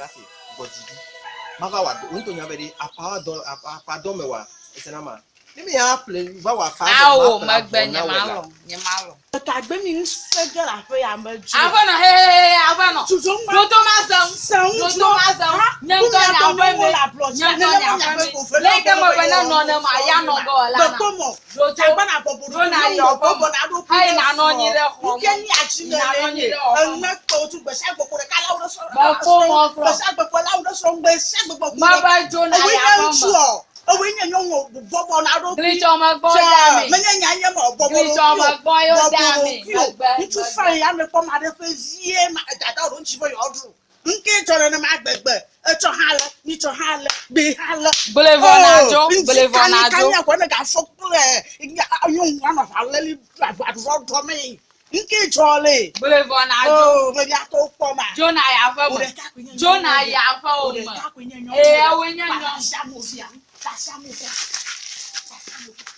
Selasi gbɔ dzi ɖi. Mava wɔ dɔ, wò ŋutɔ nya be ɖe aƒa wa dɔ, aƒa dɔ me wa, ese na ma. Ne mi ya ƒle va wɔ aƒa dɔ, Ao, ma ƒle megbe avɔ na nye wò la. malɔ, nye malɔ. Etagbe mi ŋusẽ ge le aƒe ya me dzo. Aƒenɔ hehehe aƒenɔ. Dzudzɔ ŋu. Ɖoto ma se ŋu. Se ŋu Ɖoto dzro. ma se ŋu. Ha? Nye ŋutɔ Ku nye miatɔ aƒe nyɔnuwo me. le ablɔ dzi. Nye ŋutɔ nye Nenema aƒe miaƒe me. ko ve Le yi ke na me be ne be nɔ ne ma ya nɔ ge wɔ la na. Gbekpɔ mɔ. Ɖoto. Tagba na bɔbɔ Ɖo na yi nyɔnuwo aƒe bɔbɔ me. na ɖokui Hayi ɖe na nɔ anyi srɔ̃. ɖe xɔ Nu me. ke mia dzi Yi na le nɔ anyi le ɖe xɔ me. ene kpe wotu gbe sia gbe ko ɖeka la wo ɖe srɔ̃. Mekpɔ mɔ Gbe srɔ̃. sia gbe ko la wo ɖe srɔ̃ gbe sia gbe ko Mebe ɖeka. dzo na Ewoe yi nye aƒe me. ŋutsuɔ. Ewoe nye nyɔnu bɔbɔ na ɖokui. Glitsɔ megbɔ Tsɔ, da mi. menye nya nye me o, bɔbɔ Glitsɔ ɖokuiwò, megbɔ yo bɔbɔ da mi. ɖokuiwò. Megbe, Ŋutsu megbe. fã ya mekpɔ ame aɖe ƒe vie ma dada ɖo ŋuti be yewoaɖu. Ŋke dzɔ nenema gbegbe. Etsɔ hã le, nyitsɔ hã le, gbe hã le. Gblɔe vɔ Oh, nadzo, ŋdi gblɔe vɔ kani nadzo. kani akɔ ne gafɔ kple nyɔnu anɔ aʋa leli aɖuɖɔ mee. Ŋke dzɔ le. Gblɔe vɔ nadzo. Oh, me miatɔwo kpɔ ma. Dzo na yi aƒe Wò me. ɖeka koe nye Dzo nyɔnu na yi ɖe. aƒe Wò wo me. ɖeka koe nye nyɔnu Ee, ɖe. ewoe nye Kpa nyɔnu. ɖasiamu fia. Ɖasiamu fia. Ɖasiamu fia.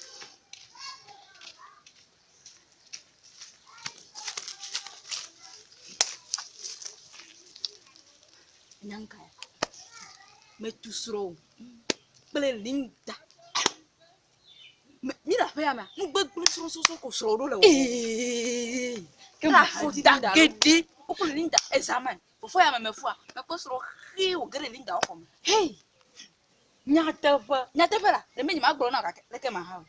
Nyanka ya. Metu srɔ̃wò kple Linda. Me, mi le aƒea mea, nu gbegblẽ srɔ̃sɔsɔ ko srɔ̃wò ɖo le wɔwɔm. Ee, Ke Ke afɔ da Linda ɖo. geɖe. Wokple Linda eza me. Fofo ya me mefua, mekpɔ srɔ̃ xee wòge ɖe Linda wo xɔ me. Hey, nyateƒe. Nyateƒe la, ɖe menye magblɔ na wò gake leke maha o.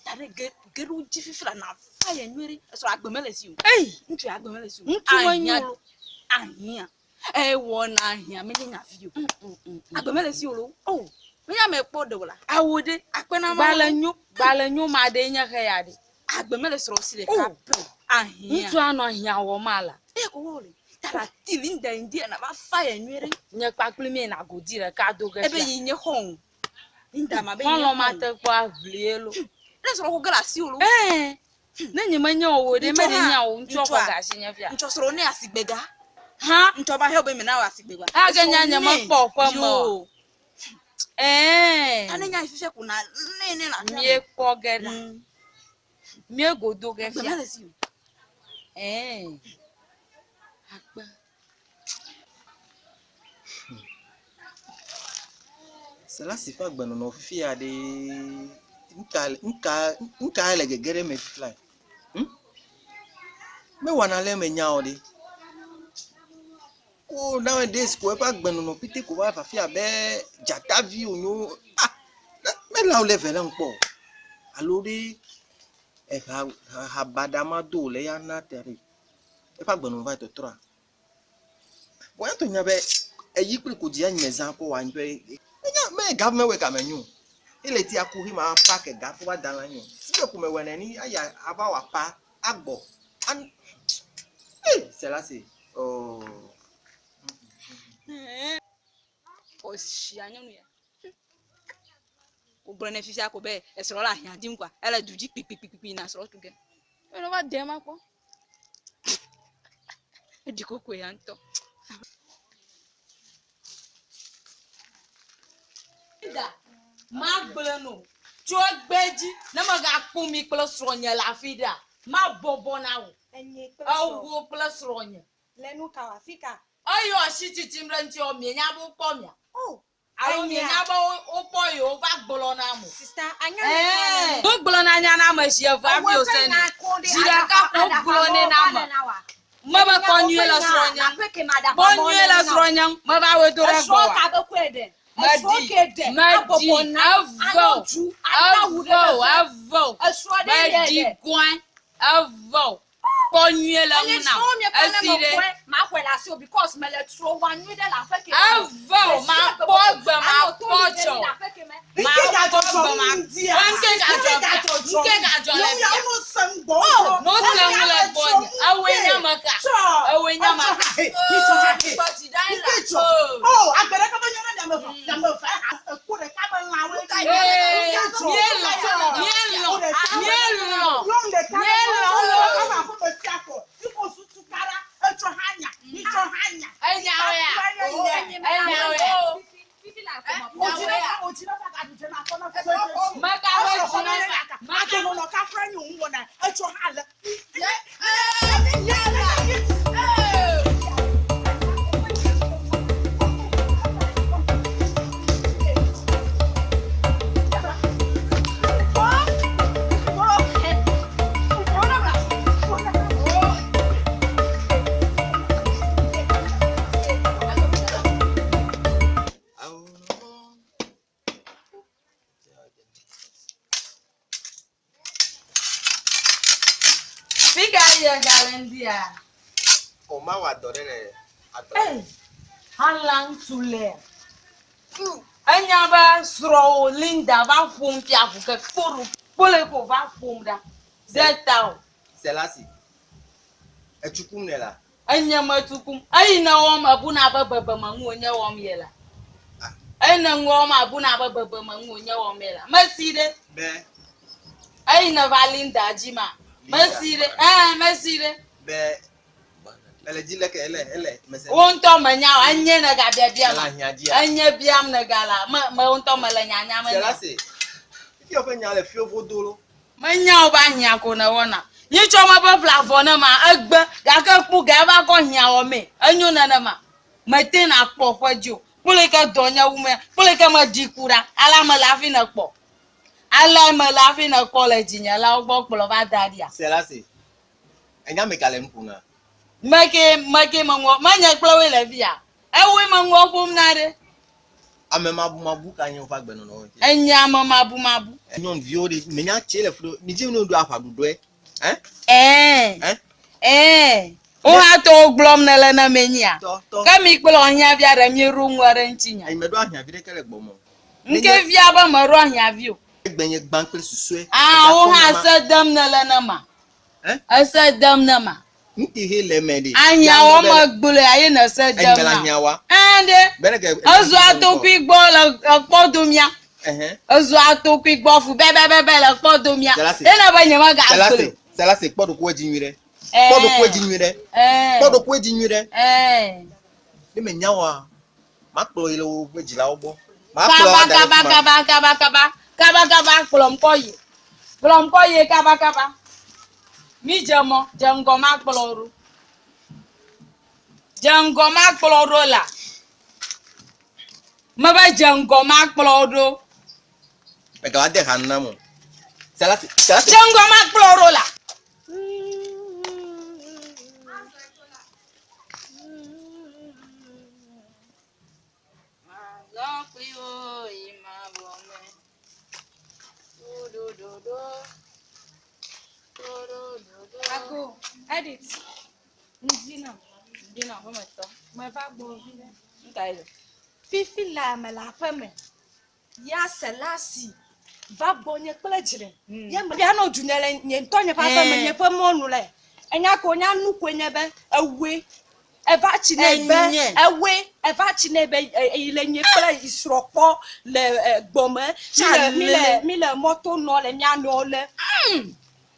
Ta ne ge ge ɖe wo dzi fifi la, nàfa ye nyuie ɖe. Esrɔ̃ agbe mele esi o. Ei, Ŋutsu ya agbe mele esi o. Ŋutsu menyo Ahiã, lo. ahiã. Ewɔna ahiã menye nya vi o. Agbe mele esi o lo. Oh, Menye ame kpɔ ɖe o la. awo ɖe. Akpe na Mawu. Gbalẽ nyo, gbalẽ nyo ma ɖe nye xe ya ɖe. Agbe mele srɔ̃ si ɖeka Oh. pɛ o. Ahiã. Ŋutsua nɔ ahiã wɔm ala. Eya ko wɔ le. Ta la ti Linda ŋdi na va fa ye nyuie ɖe. Nye kpakpli mi na godi ɖeka do ge Ebe fia. yi nye xɔ̃ o. Linda ma be yi nye Xɔlɔ̃ ma xɔ̃ o. te kpɔ aʋlie lo. Ne srɔ̃ ko ge le asi o lo. Ɛɛ, ne nye menye o wo ɖe, Ŋutsɔ meɖe hã, nya o, ŋutsua ŋutsua. xɔ ga asi nye fia. Ŋutsɔ srɔ̃ ne asigbega. Ha? Ŋutsɔ ba hɛ be me na wɔ asigbega. A ke nya Esrɔ̃ nye nɛ. mekpɔ ƒe me o. Yo. Ɛɛ. Ta ne nya yi fifia ko na ne ne la. Míekpɔ ge ɖa. Míegodo ge Agbe fia. mele si o. Ɛɛ. Akpe. Selasi ƒe agbenɔnɔ fifia ɖe, nuka nuka nukae le gege ɖe eme fifia? Hm? Mewɔna le eme nya o ɖe. Ko nowadays ko eƒe agbenɔnɔ pete ko va fafia abe dzatavi wònyo. Ah! Mele awu le eve le ŋu kpɔ o. Alo ɖe eha ha baɖa ma do wòle ya na ta ɖe. Eƒe agbenɔnɔ va yi tɔtrɔa? Vɔ ya ŋutɔ nya be eyi kple kodzi anyi me zã kɔ wɔ anyi ƒe enya me government worker me nyo. Ele ti aku hi ma park ga fo va da la nyo. Si be ko me wɔ neni aya ava wɔ apa agbɔ. An Hey, Selasi. Oh. Ɔsia nyɔnu ya. Wogblɔ nɛ fifia ko be esrɔ̃ le ahiã dim koa, ele du dzi kpikpikpikpi yina srɔ̃ tu ge. Ene va de ma kpɔ. Eɖi kokoe ya ŋutɔ. Linda, magblẽ no tso egbe dzi ne megakpɔ mi kple srɔ̃nye le afi ɖea, mabɔbɔ na wò. Enye kple srɔ̃wò. Ewò kple srɔ̃nye. Le nu ka wɔ? Afi ka? Eyɔ asi tsitsim ɖe ŋutiwò, mienya be wokpɔ mia? Oh, Alo enyea? mienya be wokpɔ yewo va gblɔ nam o? Sista, anya le ka le nu? Wogblɔna nya na ame zi eve hafi wòsenɛ. Zi ɖeka ko wogblɔnɛ na ame. Mebe kpɔ nyuie le srɔ̃nye ŋu. Kpɔ nyuie le srɔ̃nye ŋu. Meva wɔe do ɖe gbɔwòa? Meɖi, meɖi, eve o, eve o, eve o. Meɖi gɔ̃e, eve o. Kpɔ nyuie le ŋu nam. Esi ɖe. Eve o, makpɔ egbe, makpɔ dzɔ. Makpɔ egbe, makpɔ. Ŋke gadzɔ fia. Ŋke gadzɔ le fia. No se ŋu le gbɔnye. Ewoe nye ame ka? Ewoe nye ame ka? Kpɔ dzi ɖa yi la. Ee, míelɔ̃, míelɔ̃, míelɔ̃, míelɔ̃ Enyawoea? Enyawoea? Meka be dzi na meka. ye gale ŋdia. O ma wa dɔ ɖe le agble. Ei, hala ŋutsu lea. Enya be srɔ̃wò Linda va ƒom fia ʋu ke kporo kpole ko va ƒom ɖa. Zeta o. Selasi. Etsukum nɛ la. Enye metukum. Eyi ne wɔm ebuna be bebeme ŋu wònye wɔm ye la. Eyi ne ŋu wɔm abuna be bebeme ŋu wònye wɔm ye la. Mesi ɖe. Be. Eyi ne va Linda dzi ma. Mesi ɖe. Ɛɛ mesi ɖe. Be. Ele dzi leke ele ele mese. Wo ŋutɔ menya o. Enye ne ga biabia Ele ma. ahiã dzia. Enye biam ne ga la. Me me wo ŋutɔ mele nyanya me. Selasi. Fifia woƒe nya le fio vodo lo. Menya wo be ahiã ko ne wɔna. Nyitsɔ mebe ƒle avɔ ne ma egbe gake kpu ga eva kɔ hiã wɔ mee. Enyo nenema. Mete na kpɔ ƒe dzi o. Kple ke dɔ nye wu mea. Kple ke meɖi ku ɖa. Ale ame le hafi ne kpɔ. Ale ame le hafi ne kpɔ le dzinyelawo gbɔ kplɔ va da ɖia. Selasi. Enya me ka le nu ƒom na? Meke meke meŋɔ menye kple woe le fia. Ewoe meŋɔ ƒom na ɖe. Ame mabumabu ka nye woƒe agbenɔnɔ ŋuti? Enye ame mabumabu. Nyɔnuviwo ɖe menya tse le flo mi dzi nu ɖo aʋa ɖuɖɔe. Ɛ? Ɛɛ. Ɛ? Ɛɛ. Wo hã tɔwo gblɔm nèle ne menyia? Tɔ tɔ. Ke mi kple ahiãvia ɖe mieɖo ŋua ɖe ŋutinya. Enye meɖo ahiãvi ɖeke le gbɔme o. Ŋke fia be meɖo ahiãvi o. Egbe nye gbã kple susɔe. Aa wo hã se dem nèle ne ma. Ɛ? Ese dem ne ma. Ŋuti he le eme ɖe. Ahiãwɔ megblɔe aye ne se Enye dem mele na. ahiãwa. Ɛɛ ɖe. Be ne ke. Ezu atokui gbɔ le ekpɔdomia. Ɛhɛn. Ezu atokui gbɔ fu bɛbɛbɛbɛ le kpɔdomia. Selasi. Ena be nye megagblɔe. Selasi. Selasi kpɔ ɖokuiwò dzi nyuie ɖe. Kpɔ ɖokuiwò dzi nyuie ɖe. Ɛɛ. Kpɔ ɖokuiwò dzi nyuie ɖe. Ɛɛ. Ne menya oa, makplɔ yi le woƒe dzilawo gbɔ. Makplɔ Kaba ada ɖe kaba fi ma. kaba kaba kaba kaba kaba kplɔm kɔ yi. Kplɔm kɔ yi kaba kaba. Mi dze mɔ, dze ŋgɔ makplɔ ɖo. Dze ŋgɔ makplɔ ɖo la. Mebe dze ŋgɔ makplɔ ɖo. Megava de ha nam o. Selasi, Selasi. Dze ŋgɔ makplɔ ɖo la. Azɔ kpli wo yi mavɔ me. Ɖoɖoɖo. Ɖoɖoɖo. Ago, edit. Ŋdi nam. Ŋdi nam ƒemetɔ. Meva gbɔ vi ɖe. Nu ka ye? Fifi le me le aƒe me. Ya Selasi va gbɔnye kple dzre. Ye me ya nɔ du nye le nye ŋutɔ nye ƒe aƒe me nye ƒe mɔnu le. Enya ko nya nu koe nye be ewoe. Eva tsi nɛ be ewoe eva tsi nɛ be eyi le nye kple yi srɔ̃ kpɔ le gbɔme. Mi le mi le mi le mɔto nɔ le mía nɔewo le.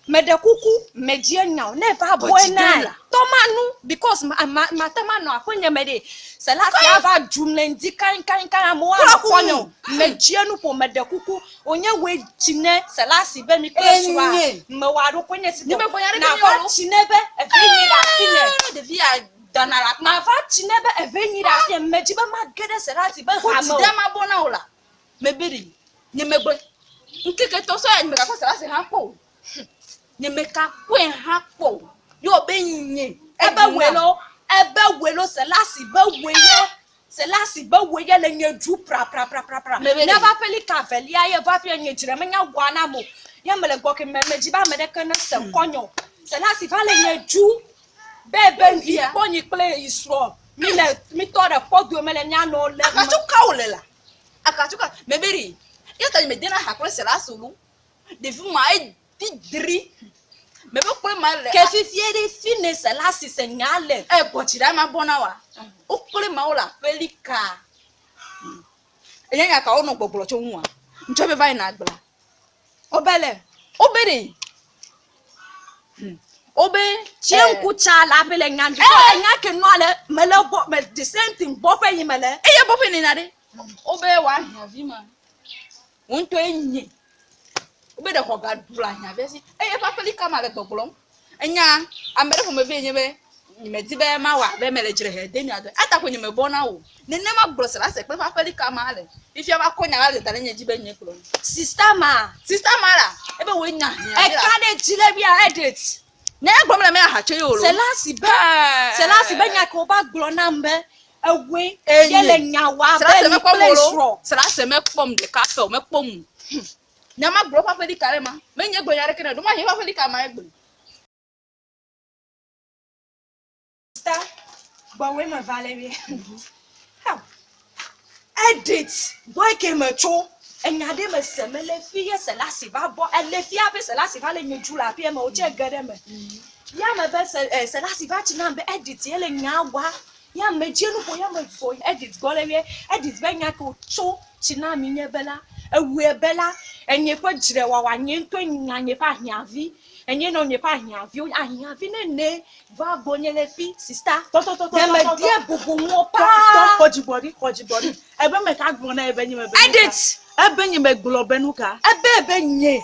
Meɖe kuku medzi enya o ne va bɔe na tɔma nu because ma ma mate ma nɔ aƒenye me ɖe. Selasi ava dzum le ŋdi kaŋkaŋkaŋ amewo anɔ kpɔnye o. Medzi enu ƒo meɖe kuku wònye woe tsi ne Selasi be mi kple srɔ̃a mewɔ aɖokui nye si Nye mekpɔ nya ɖeke na mi va o. tsi ne be eve nyi ɖe asi nye. Ɖevi ya dana le akpa. Ma va tsi ne be eve nyi ɖe asi nye. Medzi be mage ɖe Selasi be Ko hame dzi o. ɖe ma bɔ na wò la. Mebe ɖe nye megbe. Ŋkeke tɔ sɔ ya nye mekakpɔ Selasi hã kpɔ o. Nye mekakpɔe hã kpɔ o. Ye wɔ be nye. Ebe woe lo, ebe woe lo Selasi be woe ye. Selasi be woe ye le nye dzu praprapraprapra. Mebe Ne ɖe. va ƒe lika velia ye va fia nye dzre menya wɔa na mo. Ye mele gbɔ ke me medzi be ame ɖeke ne se ŋkɔnye o. Selasi va le nye dzu. Be be vi kpɔ nyi kple yi srɔ̃. Mi le mi tɔ ɖe kpɔdoe me le mía nɔewo le. Akatsu ka wòle la? Akatsu ka? Mebe ɖe. Ya ta nye medena ha kple Selasi o. Ɖevi ma edi dri. Mebe kple ma le. Ke fifie ɖe fi ne Selasi se nya le. Ɛ gbɔtsi ɖe ma bɔ na wa. Wo kple ma wo le aƒelika. Enya nya ka wonɔ gbɔgblɔ tso ŋua? Ŋtsɔ be va yina agblea. Wobe le. Wobe ɖe. Wobe. Tsie ŋku tsa le aƒe le nya dzi. Enya ke nua le mele bɔ me the same thing bɔ ƒe yi mele. Eye bɔ ƒe nena ɖe. Wobe wa ahiãvi ma. Wo ŋutɔe nye. Wobe ɖe xɔ ga ɖu le ahiãvia si. Eye eƒe aƒelika ma le gbɔgblɔm. Enya ame ɖe ƒomevi nye be nye medi be mawɔ abe mele dzre he de mia do. Eta ko nye mebɔ na wo. Nenema gblɔ Selasi kple eƒe aƒelika ma le. Fifia va kɔ nya la le da ɖe nye dzi be nye kplɔ. Sista ma. Sista ma la. Ebe woe nya hiã. Eka ɖe dzi le bia edit. Ne egblɔm le me ahatse ye o lo. Selasi be Selasi be nya ke woba gblɔ nam be ewoe Enye. ye le nya wa be Selasi mi mekpɔm kple o lo. srɔ̃. Selasi mekpɔm ɖeka pɛ o mekpɔm o. Nya ma gblɔ eƒe aƒelika ɖe ma. Menye gblɔ nya ɖeke ne ɖo ma hiã eƒe aƒelika ma egblɔ. Sista, gbɔwòe meva le vie. Hao. Edit, gbɔe ke metso. Enya ɖe mese mele fi ye Selasi va bɔ. Ele fi hafi Selasi va le nye dzu le aƒea me wòtse ge ɖe eme. Ya me be se, eh, Selasi va tsi nam be Edit ye le nya wa. Ya me dze nu ƒo ya me gbɔ Edit gbɔ le vie. Edit be nya ke wòtso tsi na mi nye be la, ewɔe be la, enye ƒe dzrewawa nye ŋutɔe nya nye ƒe ahiãvi. Enye nɔ nye ƒe ahiãviwo, ahiãvi nene va gbɔnye le fi, sista. Tɔ, tɔ, tɔ, tɔ, Nye tɔ, tɔ, medie tɔ. bubu ŋuwò Tɔ, tɔ, paa. xɔ dzigbɔɖi, xɔ dzigbɔɖi. Ebe me ka gblɔ na ebe nye me be nu ka? Edit! Ebe nye me gblɔ be nu ka? Ebe be nye,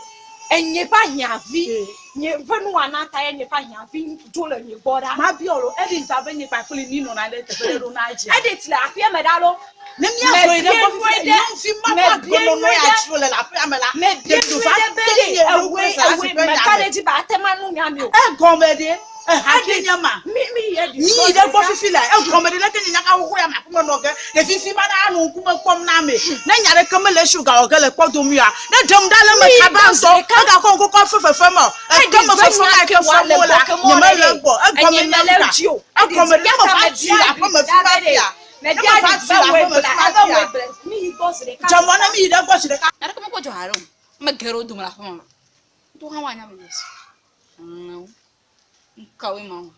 enye ƒe ahiãvi, Ee. nye ƒe nuwɔna ta ye nye ƒe ahiãvi dzo le nye gbɔ ɖa. Mabiɔ lo, Edit abe nye kpakple ni nɔna ɖe teƒe ɖe ɖo na dzia? Edit le aƒea me ɖa lo. Ne míazɔ yi ɖe Mebie gbɔ fifia, nyuie ɖe, nyɔnuvi ma ƒe mebie agbenɔnɔ nyuie ya ɖe. tsi wòle le aƒea me la, Mebie ɖevi nyuie va ɖe be te ɖe nye ɖo ewɔe, kple Selasi ewɔe, ƒe nya meka me. ɖe edzi be ate ŋu anu nya mi o. Egɔme ɖe, eha ke Edit, nye ma. mi, mi yi Edit Mi gbɔ yi ɖe zi gbɔ ɖeka. fifi la, egɔme ɖe leke nye nya ka xoxo ya ma ŋkume nɔ ge. Ɖevi fi ma ɖaa nɔ ŋkume kpɔm na ame. Ne nya ɖeke mele esi o gawɔ ge le kpɔdomi oa, ne ɖem ɖa le eme Mi yi kaba gbɔ zi ŋutɔ, ɖeka. egakɔ ŋku kɔ fe fefe me o. Eke Edit me be fefe nya ka ke ke wòa fem le wolea, gbɔ ke mɔ nyemele ɖe egbɔ. Egɔme enye nye mele nuka? edzi o. Edit Egɔme ɖe ya ne ta meva mebia tui le aƒeme Edit fi ɖa ma be ɖe fia, ne mebia meva Edit tui be le wòe aƒeme gblɔe, fi ma ebe fia, wòe gblɔe. Mi yi gbɔ zi ɖeka dze mɔ ne sista. mi yi ɖe egbɔ zi ɖeka. Naneke mekpɔ dzɔ haɖe o. Mege ɖe wo dome le aƒeme o. Ŋutɔ hã woanya be yes. Alẽwo. Nukawoe ma wo?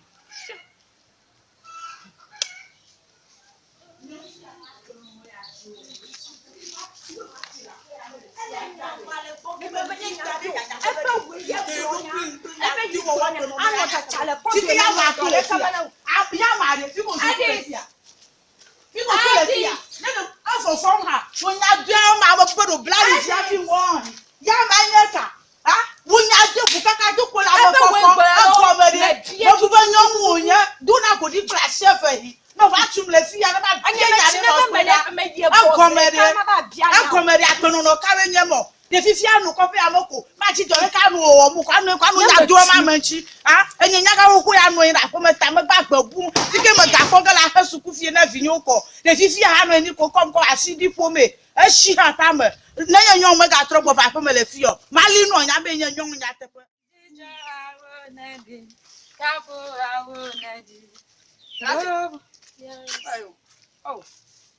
Egɔme ɖe agbenɔnɔ kawoe nye mɔ? Ɖe fifia nu kɔƒe ame ko matsi dɔ ɖeka nu wɔwɔ mu kɔ anu kɔ anu nya do ema me ŋuti. A enye nya ka xoxo ya nɔ anyi ɖe aƒeme ta megbe agbe bum. Fike megakpɔ ge le ahe suku fie ne vinyewo kɔ. Ɖe fifia hã nɔ anyi ko kɔm kɔ asi ɖi ƒomee. Etsi hã ƒe ame. Ne nye nyɔnu megatrɔ gbɔ va aƒeme le fi o. Mali nɔ nya be nye nyɔnu nyateƒe.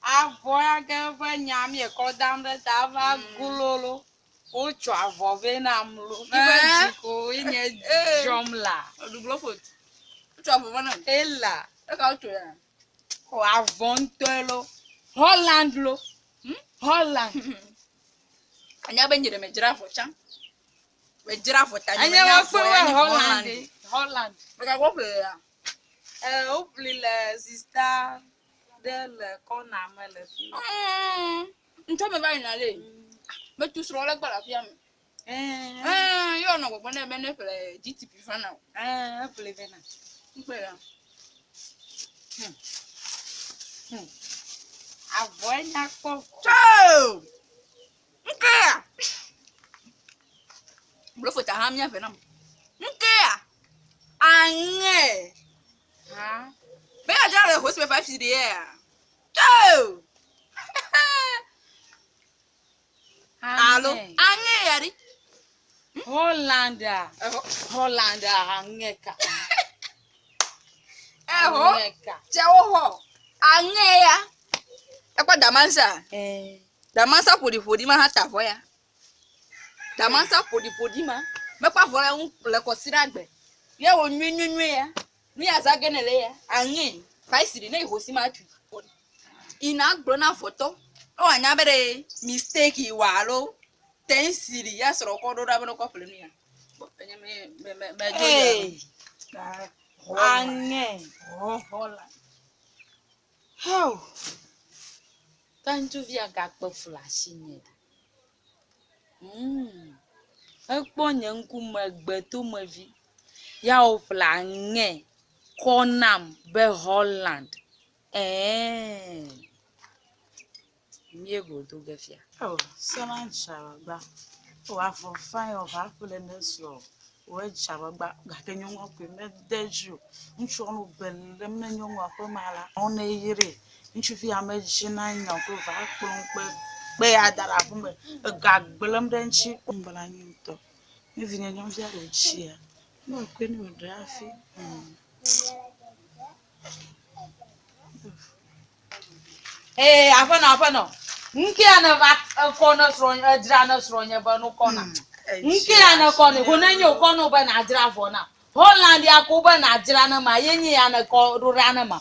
Avɔ ya ke ƒe nya miekɔ dam ɖe ta va glo lo. Wotsɔ avɔ vɛ nam lo. Míƒe dzi koe nye dzɔm la. Wotsɔ avɔ vɛ nam. Ela. Eka wotso ya? Xɔ avɔ ŋutɔe lo. Holland lo. Holland. Anya be nye ɖe medzra avɔ tsã. Medzra avɔ ta nye Enye menya mekpɔe avɔ ya be nye Holland. Holland. Holland. Meka kɔ ƒle ya. Eh, woƒli le sista ɖe le kɔna me le fi. Ŋtsɔ me va yina le. Metu srɔ̃ le gbɔ le aƒea me. Eh, Eh, ye wònɔ gbɔgblɔm nɛ be ne ƒle GTP va na wò. eh, eƒli vɛ na. Ŋkpɔe ya. Avɔe nya kpɔ. Tso! Ŋkea! Blofota hã mía vɛ nam. Ŋkea! Aŋe! Ha. Be yeadzra le hosi me five cd ya. Tso! Alo, aŋe ya ɖi. Holland a. Holland a aŋe ka. Eho. Aŋe ka. Tsewo xɔ. Aŋe ya. Ekpɔ damansa. Eh. Damansa ƒoɖiƒoɖi ma hã ta avɔ ya. Damansa ƒoɖiƒoɖi ma. Mekpɔ avɔ le ŋu le kɔsiɖagbe. Ye wò nyuie nyuie nyuie ya. Nu ya zã ge nele ya. Aŋe. Faisiri ne yi hosi ma tui. Ina gblɔ na avɔtɔ. Ne wòanya be ɖe mistake yi wɔ alo tensiri ya srɔ̃ kɔ ɖo ɖa be ne kɔ ƒle nu ya. Bɔn, enye me me me me dzo ya. Ee. Aŋe. Holland. Heo. Ke ŋutsuvia gakpe fu le asinye ɖe. Mm. Ekpɔ nye ŋkume gbetomevi. Ya woƒle aŋe kɔ nam be Holland. Ɛɛ. Míego do ge fia. Oh, sena dzagba. O avɔ fain ɔva ƒle ne srɔ̃. Wo dzagba gake nyɔnua koe mede edzi o. Ŋutsua no be lém ne nyɔnua ƒe ma la, wone yrae. Ŋutsuvi ya medzina nya o ke wòva kplɔm kpe kpe ya da ɖe aƒeme. Ega gblẽm ɖe eŋuti. Blanui ŋutɔ. Ne vinye nyɔnuvia ɖe wòtsia, ne wòkɔe ne wòɖe hafi. Ee, aƒenɔ, aƒenɔ, ŋke ya ne va ekɔ ne srɔ̃nye, edzra ne srɔ̃nye be no kɔ na. Ŋke ya ne kɔ ne, ho ne nye wokɔ no be nadzra avɔ na. Holland ya ko be nadzra ne ma, ye nye ya ne kɔ ɖo ɖa ne ma.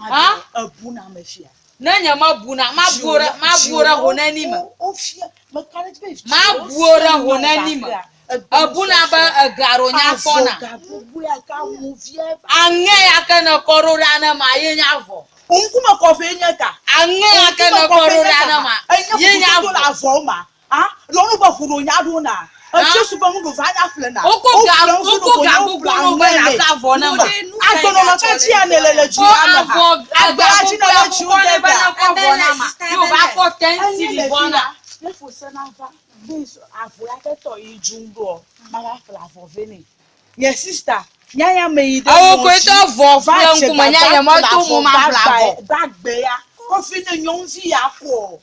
Ha? Ebu na ame fia. Ne nye mebu na, mabu ɖe, mabu ɖe ho neni me. Wofia, meka ɖe edzi be Mabu ɖe ho neni me. Ebu na be ega ɖo nya kpɔna. Avɔ gagbogbo ya ka mu fia. Aŋe ya ke ne kɔ ɖo ɖa ne ma, ye nye avɔ. Ŋkume kɔƒe nye ka. Aŋe ya ke ne kɔ ɖo ɖa ne ma, ye nye avɔ. avɔ. Avɔ ma. Ah, lɔnu be ʋu ɖo nya ɖo na. Etsi su be nuɖu va nya ƒle na. Woko ga woko ga gbogbo ɖo be na ƒle avɔ ne ma. Agbenɔnɔ ka dzi ya ne le le dzi Ko ya me ha. avɔ Agbe aga dzi gbogbo ne le ya dzi kɔ ne wo be de ne kɔ avɔ na ma. Yo va kɔ ten cedi vɔ na. Ne fose na va, be avɔ ya ke tɔ yi dzu ɖoɔ, ma va ƒle avɔ vɛ nɛ. Nye sista, nyanya me yi ɖe Ewo mɔ koe dzi, tɔ vɔ va ƒle dze ŋkume nya gbagba nye ƒle meto avɔ mo ma ƒle avɔ. Gbagbe ya, kɔfi ne nyɔnuvi ya kɔ.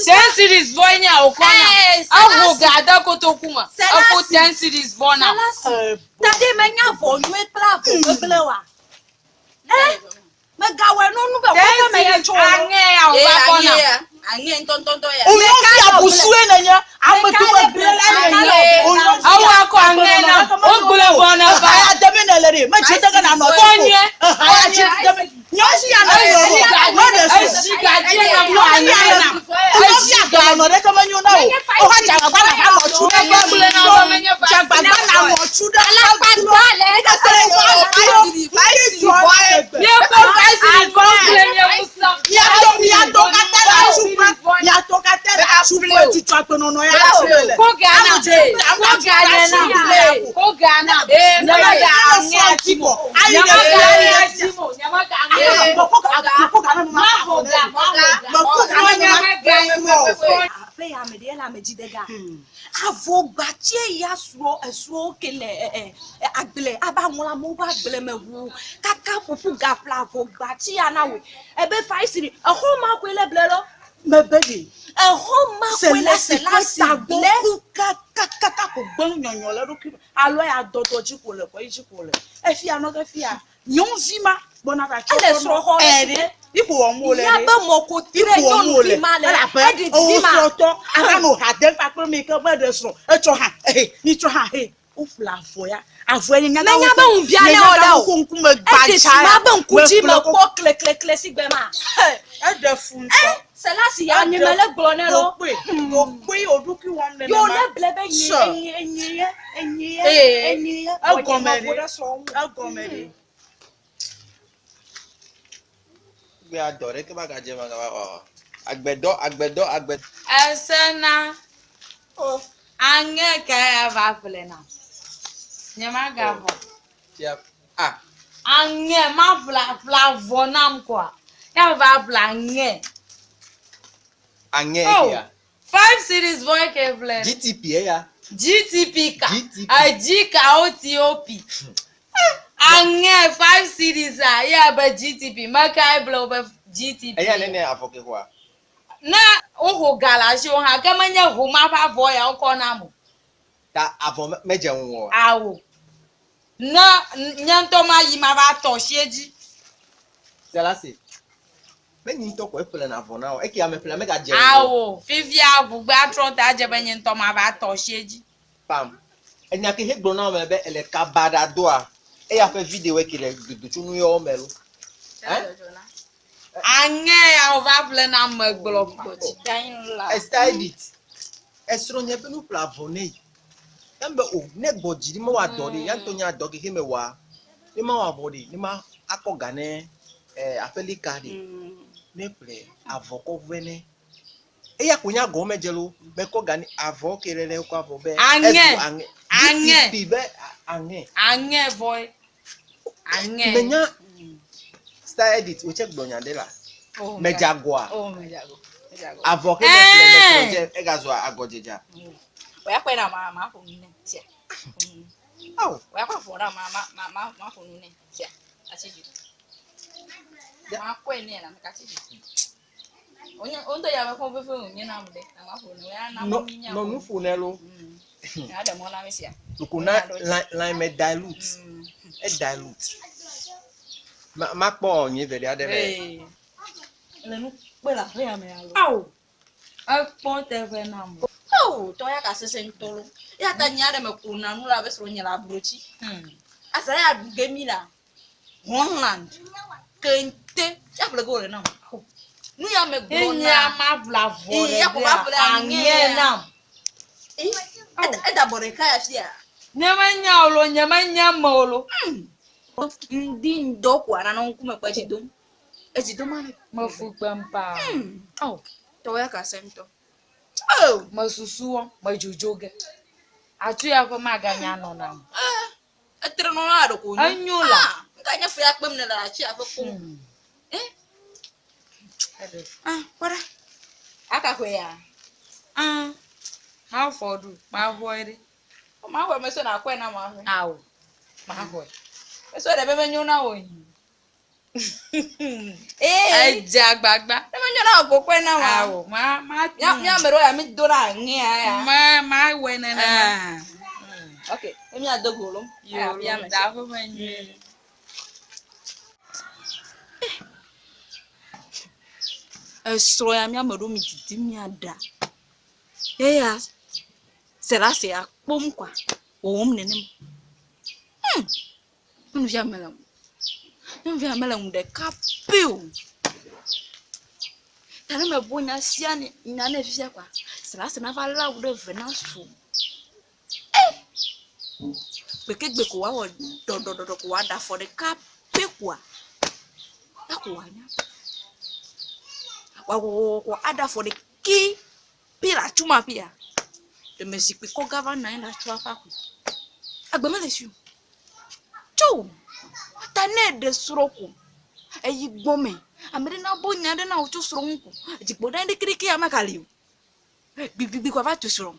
Ten cedis vɔ nye wòkɔ na. Ee, Eho Selasi. ga de kotoku me. Efo Selasi. ten cedis vɔ na. Selasi. Tade menya avɔ nyuie kple avɔ gbegblẽ oa? Eh, megawɔe no nu be Ten kɔƒe me ye cedis tso o. aŋe ya wòva kɔ na. Aŋe ŋutɔŋutɔŋutɔ ya. Onyɔnuvi abusue nenye, ame dome gblẽla nenye. Onyɔnuvi Ewo akɔ aŋe na. Wogblẽ vɔ na va. Ehaya demi nele ɖe, medze de ge nanɔ Kɔ dziƒo. nyuie. Ehaya dzi demi. Nyɔnuvi ya ne Ezi lɔlɔ, gadzi meɖe srɔ̃. ezi gadzi na kɔ aŋe na. Nyɔnuvi agbenɔnɔ ɖeke menyo na o. Woxa dzagbagba na va nɔ tsu ɖe Menye gblẽ na be menye va. Dzagbagba na nɔ tsu ɖe Alakpagba le Míekpɔ five cedis vɔ gblẽ mía ŋusẽ. Miatɔ miatɔ katã le atsuƒe. Miatɔ katã le atsuƒe. Tutu agbenɔnɔ ya tsu le. Ko ga na. Ko ga ne na. Ko ga na. Nyemega aŋe ati mo. Nyemega aŋe ati mo. Nyemega aŋe ati mo. Maho ga. Maho ga. Aƒe ya me ɖe le ame dzi de ga. Avɔgbatsie ya srɔ̃ esrɔ̃wo ke le ɛ ɛ agble aba ŋlɔ amewo ƒe agble me ʋuu kaka ƒoƒu ga ƒle avɔgbatsi ya na wòe. Ebe five cedi exɔ ma koe le ble lɔ. Mebe ɖe. Exɔ ma koe le Selasi Selasi ƒe ble. tagbɔ kakakaka ko gbe nyɔnyɔ le eɖokui me. Alo ya dɔdɔ dzi ko le kɔ yi dzi ko le. Efia nɔ ke fia. Nyɔnuvi ma gbɔna va tsɔ Ele srɔ̃ xɔ le Ɛ si ɖe. Iko wɔm wole Ya ɖe. be mɔ ko tre Iko wɔm wole. nyɔnuvi ma le. Elabe Eɖe ewo dzi ma. srɔ̃tɔ ava nɔ ha dem kpakple mi ke meɖe srɔ̃. Etsɔ hã ehe mitsɔ hã he. Woƒle avɔ ya. Avɔ ya nye nyaga Menya be ŋu bia ne wɔ ɖe o. Nye nyaga ŋkume Eɖe gbadza dzi ma ya. be ŋku dzi Meƒle me ko- kpɔ klekleklẽ si gbe ma. Eɖe fu ŋutɔ. Selasi ya nye me le gblɔ ne lɔ. Ɖokpoe ɖokpoe wòɖokui wɔm nenema. Yo le ble be nye Sure. enye enye ye enye ye Ee, enye ye. egɔme Vɔ nye ɖe. meƒo ɖe srɔ̃wo ŋu. Egɔme ɖe. Gbe adɔ ɖeke magadze magava wɔ. Agbedɔ agbedɔ agbe. Esena. Aŋe ka ya va ƒle na. Nyemagavɔ. Fia ah Aŋe ma ƒle ƒle avɔ nam koa. Ya va ƒle aŋe. aŋe Oh. ya. Five cedis vɔ ke ƒle. GTP eya. GTP ka. GTP. Edzi ka o T O P. Aŋe five cedis a ya be GTP. Meka eble wo be GTP. Eya nene avɔ ke xɔa. Ne woho ga le asiwò hã ke menye ho ma ƒe avɔ ya wokɔ nam o. Ta avɔ me- medze ŋu o. Awo. Ne nye ŋutɔ mayi mava tɔ si edzi. Selasi. Menyi ŋutɔ koe ƒle na avɔ na o. Eke ame ƒle megadze ŋu o. Awo. Fifia ʋugbe atrɔ ta edze be nye ŋutɔ mava tɔ si edzi. Pam. Enya ke he gblɔ na ame be ele kaba ɖa doa. Eya ƒe video ke le dodo tso nu yawo me lo. Eh? Aŋe ya wova ƒle na megblɔ pa. Esther Edith. Esrɔ̃ nye be nu ƒle avɔ nɛ. Embe o ne gbɔ dzi ɖi mewɔ dɔ ɖe ya ŋutɔ nya dɔ ke he mewɔa. Ne mawɔ avɔ ɖe ne ma akɔ ga ne eh, aƒelika ɖe ne ƒle avɔ kɔ vɛ ne. Eya ko nya gɔme dze lo mekɔ ga ne avɔ ke ɖe ɖe kɔ avɔ be Aŋe. ezu aŋe. Aŋe. GTP be aŋe. Aŋe vɔe. Aŋe. Menya Star Edith wotse gblɔ nya ɖe la. Oh, Medze agɔa. Oh, medze agɔ. Medze agɔ. Avɔ ke me ƒle me srɔ̃ dze egazu agɔdzedza. Oya kɔe na ma ma ƒo nu nɛ. Tia. Ƒo nu nɛ. Awo. Oya kɔ avɔ na ma ma ma ma ma ƒo nu nɛ. Tia. Atsi dzi. Ma kɔe nɛ la me katsi dzi. Wonye wo ŋutɔ ya me xɔ fefe wònye nam ɖe. Ama ƒo nu ya na Nɔ mi nya. nɔ nu ƒo nɛ lo. Ya ɖe mɔ na mi sia. Loko na lã lã me dilute. E dilute. Ma ma kpɔ nyui velia ɖe le. Ee. Le nu kpe le aƒe ya me alo. Awo. Ekpɔ teƒe nam. Ao, tɔ ya ka sese ŋutɔ lo. Eya ta nye aɖe me kona nu la be srɔ̃nye le ablotsi. Azã ya ɖu ge mi la. Holland. Kente. Ya ƒle ge wòle nam. Nu ya me gblɔ Enye na. ama ƒle avɔ Ee, ya ko ɖe va ƒle aŋɛ aŋɛ. nam. Ee, eda bɔ ɖeka ya fia. Nye menya o lo, nye menya me o lo. Ŋdi ŋdɔ ko ananɔ ŋkume kple etsi dom. Etsi dom ale. Mefu kpem paa. Awo. Tɔ ya ka se ŋutɔ. Oh! Mesusu wɔ, medzodzo ge. Atu ya ƒe maganya nɔ nam. Etre nɔ na ɖeko nyo. Enyo la. Ah, ŋka nye fu ya kpem ne le atsi aƒe kpom. Eh? Ah, kpɔ ɖa. Aka koe ya. Ah. Mafɔ ɖu, maxɔe ɖe. Maxɔe mesɔ na kɔe na maxɔe. Awo. Maxɔe. Mesɔ ɖe be menyo na wò yi. Ee. Edze agbagba. Ne menyo na wò ko kɔe na ma. Awo, ma ma. Mía mía ame ɖewo ya mi do ɖe aŋea ya. Ma ma wɔe nenema. Ah. Ok, ne míado go lo. Yo, Aya, mía me da se. ƒe me nyuie. Esrɔ̃ ya mía ame ɖewo mi didi mía ɖa. Eya Selasi ya kpɔm koa wɔwɔm nenem. Nyɔnuvia mele ŋu. Nyɔnuvia mele ŋu ɖeka pɛ o. Ta ne mebu nya sia nya nɛ fifia koa, Selasi nava lé awu ɖe ve na su. Eh! Gbekegbe ko wòawɔ ɖɔɖɔɖɔɖɔ ko wòaɖe afɔ ɖeka pɛ koa, ya ko wòanya. Wòawɔwɔwɔ ko aɖe afɔ ɖekɛ pɛ le atu ma ƒea, ɖeme zikpui kɔ gã va nɔ anyi ɖe atua ƒe axu. Agbe mele esi o. Tso! Ta ne eɖe srɔ̃ ko, eyi gbɔme, ame ɖe nabɔ nya ɖe na wò tso srɔ̃ ŋu ko, dzigbɔɖanyi ɖekeɖeke ya megali o. Gbigbigbi ko ava tu srɔ̃.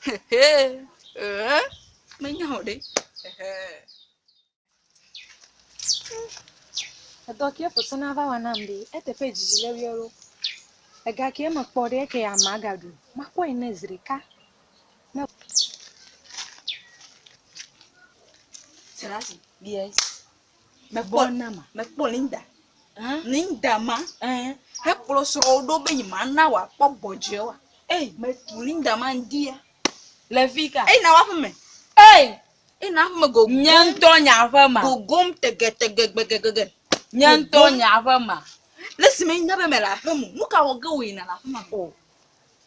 Hehe, ee, menya o ɖe. Hehe. Edɔ ke fose na va wa nam ɖe, eteƒe dzidzi le wia lo. Ega ke me kpɔ ɖe eke ama gaɖu. Makpɔe ne zi ɖeka. Ne Selasi. Yes. Mekpɔ nama. Mekpɔ Linda. Hã? Linda ma. Eh. Hekplɔ srɔ̃wo ɖo be nyemana wòakpɔ gbɔdzɔe oa. Ei. Metu Linda ma ŋdi ya. Le fi ka? Eyina woaƒe me. Ei. Eyina woaƒe me gogom. Nye ŋutɔ nye aƒe ma. Gogom tegetegegbegegege. Nye ŋutɔ nye aƒe ma. Le esime nya be mele aƒe me o, nu ka wɔ ge wòyina le aƒe ma me? O.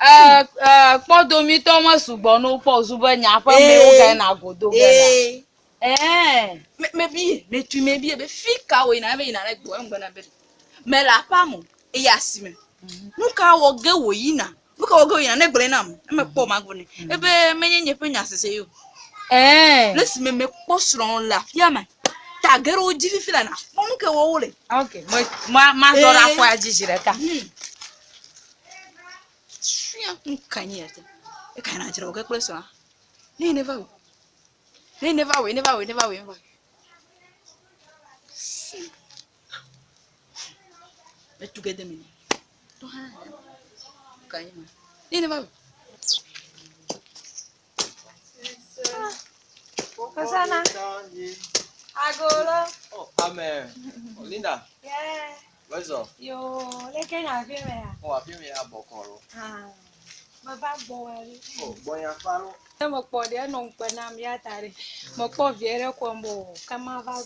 Ee, ee, kpɔdomitɔ me sugbɔ ne wokpɔ zu be nye aƒe mee wogayina go do ge la. Ee. Ee. Me mebie, metui mebie be fi ka wòyina ebe yina ɖe gbɔ eŋugbe na be ɖe. Mele aƒea me o, eyi asime. Nu ka wɔ ge wòyina? Nu ka wɔ ge wòyina? Ne gblɔe nam, ne mekpɔ magblɔ nɛ. Ebe menye nye ƒe nya sese ye o. Ee. Le esime mekpɔ srɔ̃ le aƒea me, ta ge ɖe wo dzi fifi la nakpɔ nu ke wɔm wole. Ok, me ma mazɔ ɖe afɔa dzi zi ɖeka. Fia nu ka nye ya te? Eka na dzra wò ge kple srɔ̃a. Ne neva wò. Ne neva wòe, neva wòe, neva wòe, neva wòe. Metu ge de me nɛ. Tɔ hã. Nu ka nye ma? Ne neva wòe. Hosanna. Agolo. Oh, amen. Oh, Linda. Yeah. Wezɔ. Yo, leke nya afi me ya. Oh, afi me ya bɔkɔ lo. Ah. Meva gbɔ wɔ ɖe. Oh, gbɔnya fa lo. Ne mekpɔ ɖe enɔ ŋukpe nam ya ta ɖe. Mekpɔ vie ɖe kɔ mo ke mava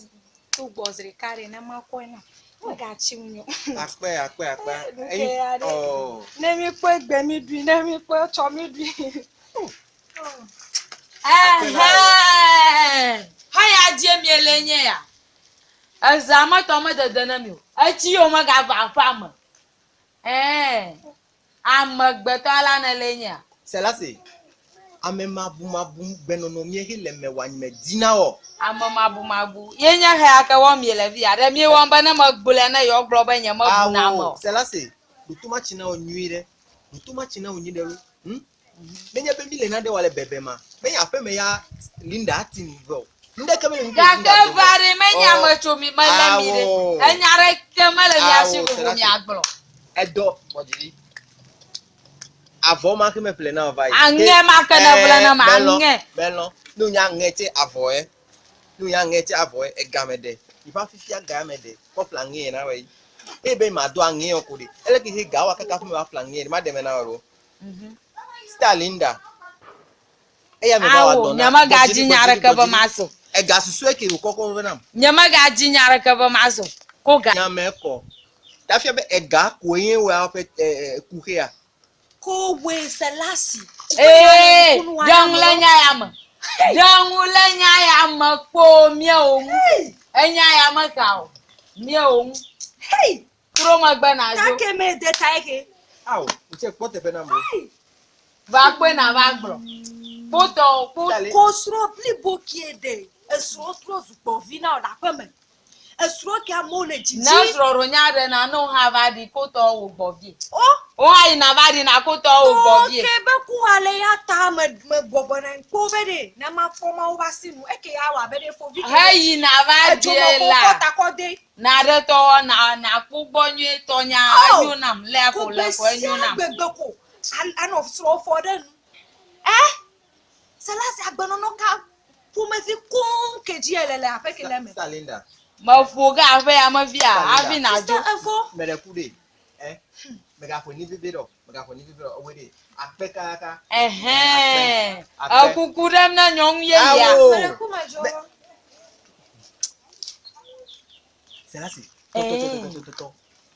to gbɔ zi ɖeka ɖe ne makɔe na. Megatsi ŋu. Akpe, akpe, akpe. Nu Eyi, ke ya ɖe. oh. Ne mi kpɔe gbe mi ɖui, ne mi kpɔe tsɔ mi ɖui. Ɛhɛn. Haya dzie miele nye ya. Eza metɔ medede ne mi o. Etsi yiwo megava aƒea me. Ɛɛ. Amegbetɔ la nele nyea. Selasi, ame mabumabu gbenɔnɔ mie he le me wa nyime dina o. Ame mabumabu. Ye nye xeya ke wɔm miele fi ya. Ɖe miewɔm be ne megblɔe ne yewoagblɔ be nyemebuna ame o. Selasi, ɖoto matsi na wò nyuie ɖe. Ɖoto matsi na wò nyuie ɖe lo. Nenye be mi le nane wɔ le bebe ma, menye aƒeme ya Linda ati nu vɛ o. Nuɖeke mele nu Gake va ɖe menye ame tso mi mele mi ɖe. Awo. Enya ɖeke mele mia si Awo, vovo Selasi. miagblɔ. Edɔ gbɔdzi. Avɔ ma ke meƒle na wò va yi. Aŋɛ ma ke nèƒle nam, aŋɛ. Melɔ̃. Ne wònye aŋɛ tse avɔ ye. Ne wònye aŋɛ tse avɔ ye, ega me ɖe. Yi ƒe afifia ga me ɖe. Kɔ ƒle aŋɛ na wò yi. Eye be mado aŋɛ wɔ ko ɖe. Ele ke he ga wa kaka ƒe me va ƒle aŋɛ ɖe. Maɖe me na wò ɖo. Stalinda. Eya me va wa Awo, dɔ na. nyemegadzi nya aɖeke be mase o. Ega susɔe ke wòkɔkɔ vɛ nam. Nyemegadzi nya aɖeke be mase o. Ko ga. Nya me kɔ. Ta fia be ega koe nye woa ƒe kuxia. Ko woe Selasi. Ee, ɖe ŋu le nya ya me. Ɖe ŋu le nya ya me kpoo míewo ŋu. Enya ya me ka o. Míewo ŋu. Hey! Trɔ megbe nàdzo. Take me de ta eke. Ao, ŋutse kpɔ teƒe nam o. Va kpɔe nàva gblɔ. Kpotɔ, kpo. Ko srɔ̃ blibo kie ɖe esrɔ̃ trɔ zu gbɔvi na wò le aƒe me. Esrɔ̃ ke amewo le dzidzi. Ne srɔ̃ɖonya ɖe na ne wò hã va ɖi kotɔ wò gbɔ vie. O. Wò hã yina va ɖi na kotɔ wò gbɔ vie. To ke be ku ale ya ta me me bɔbɔ na kpo be ɖe ne ma kpɔ mawo va si nu eke ya wɔ abe ɖe fovi ke. He yina va ɖi la. la. Edzo mɔ kɔ takɔ de. Na ɖe tɔwɔ na na kpo gbɔ nyuie tɔ nya Oh! enyo nam lea ko le ko enyo nam. Gbegbe ko anɔ srɔ̃ fɔ ɖe nu. Eh? Selasi agbenɔnɔ ka ƒomevi koŋ ke dzi ele le aƒe ke le eme. Stalinda. Meƒo ge aƒe ya me via hafi nàdzo. Sista efo. Meɖe ku ɖe. Eh? Megaƒo ni veve ɖe o. Megaƒo ni veve ɖe o. Ewoe ɖe. Akpe kaka. Ɛhɛn. Akpe. Ekuku ɖem na nyɔnu yeyea. Awo. Meɖe ku medzɔ. Selasi. Tɔtɔtɔtɔtɔtɔ.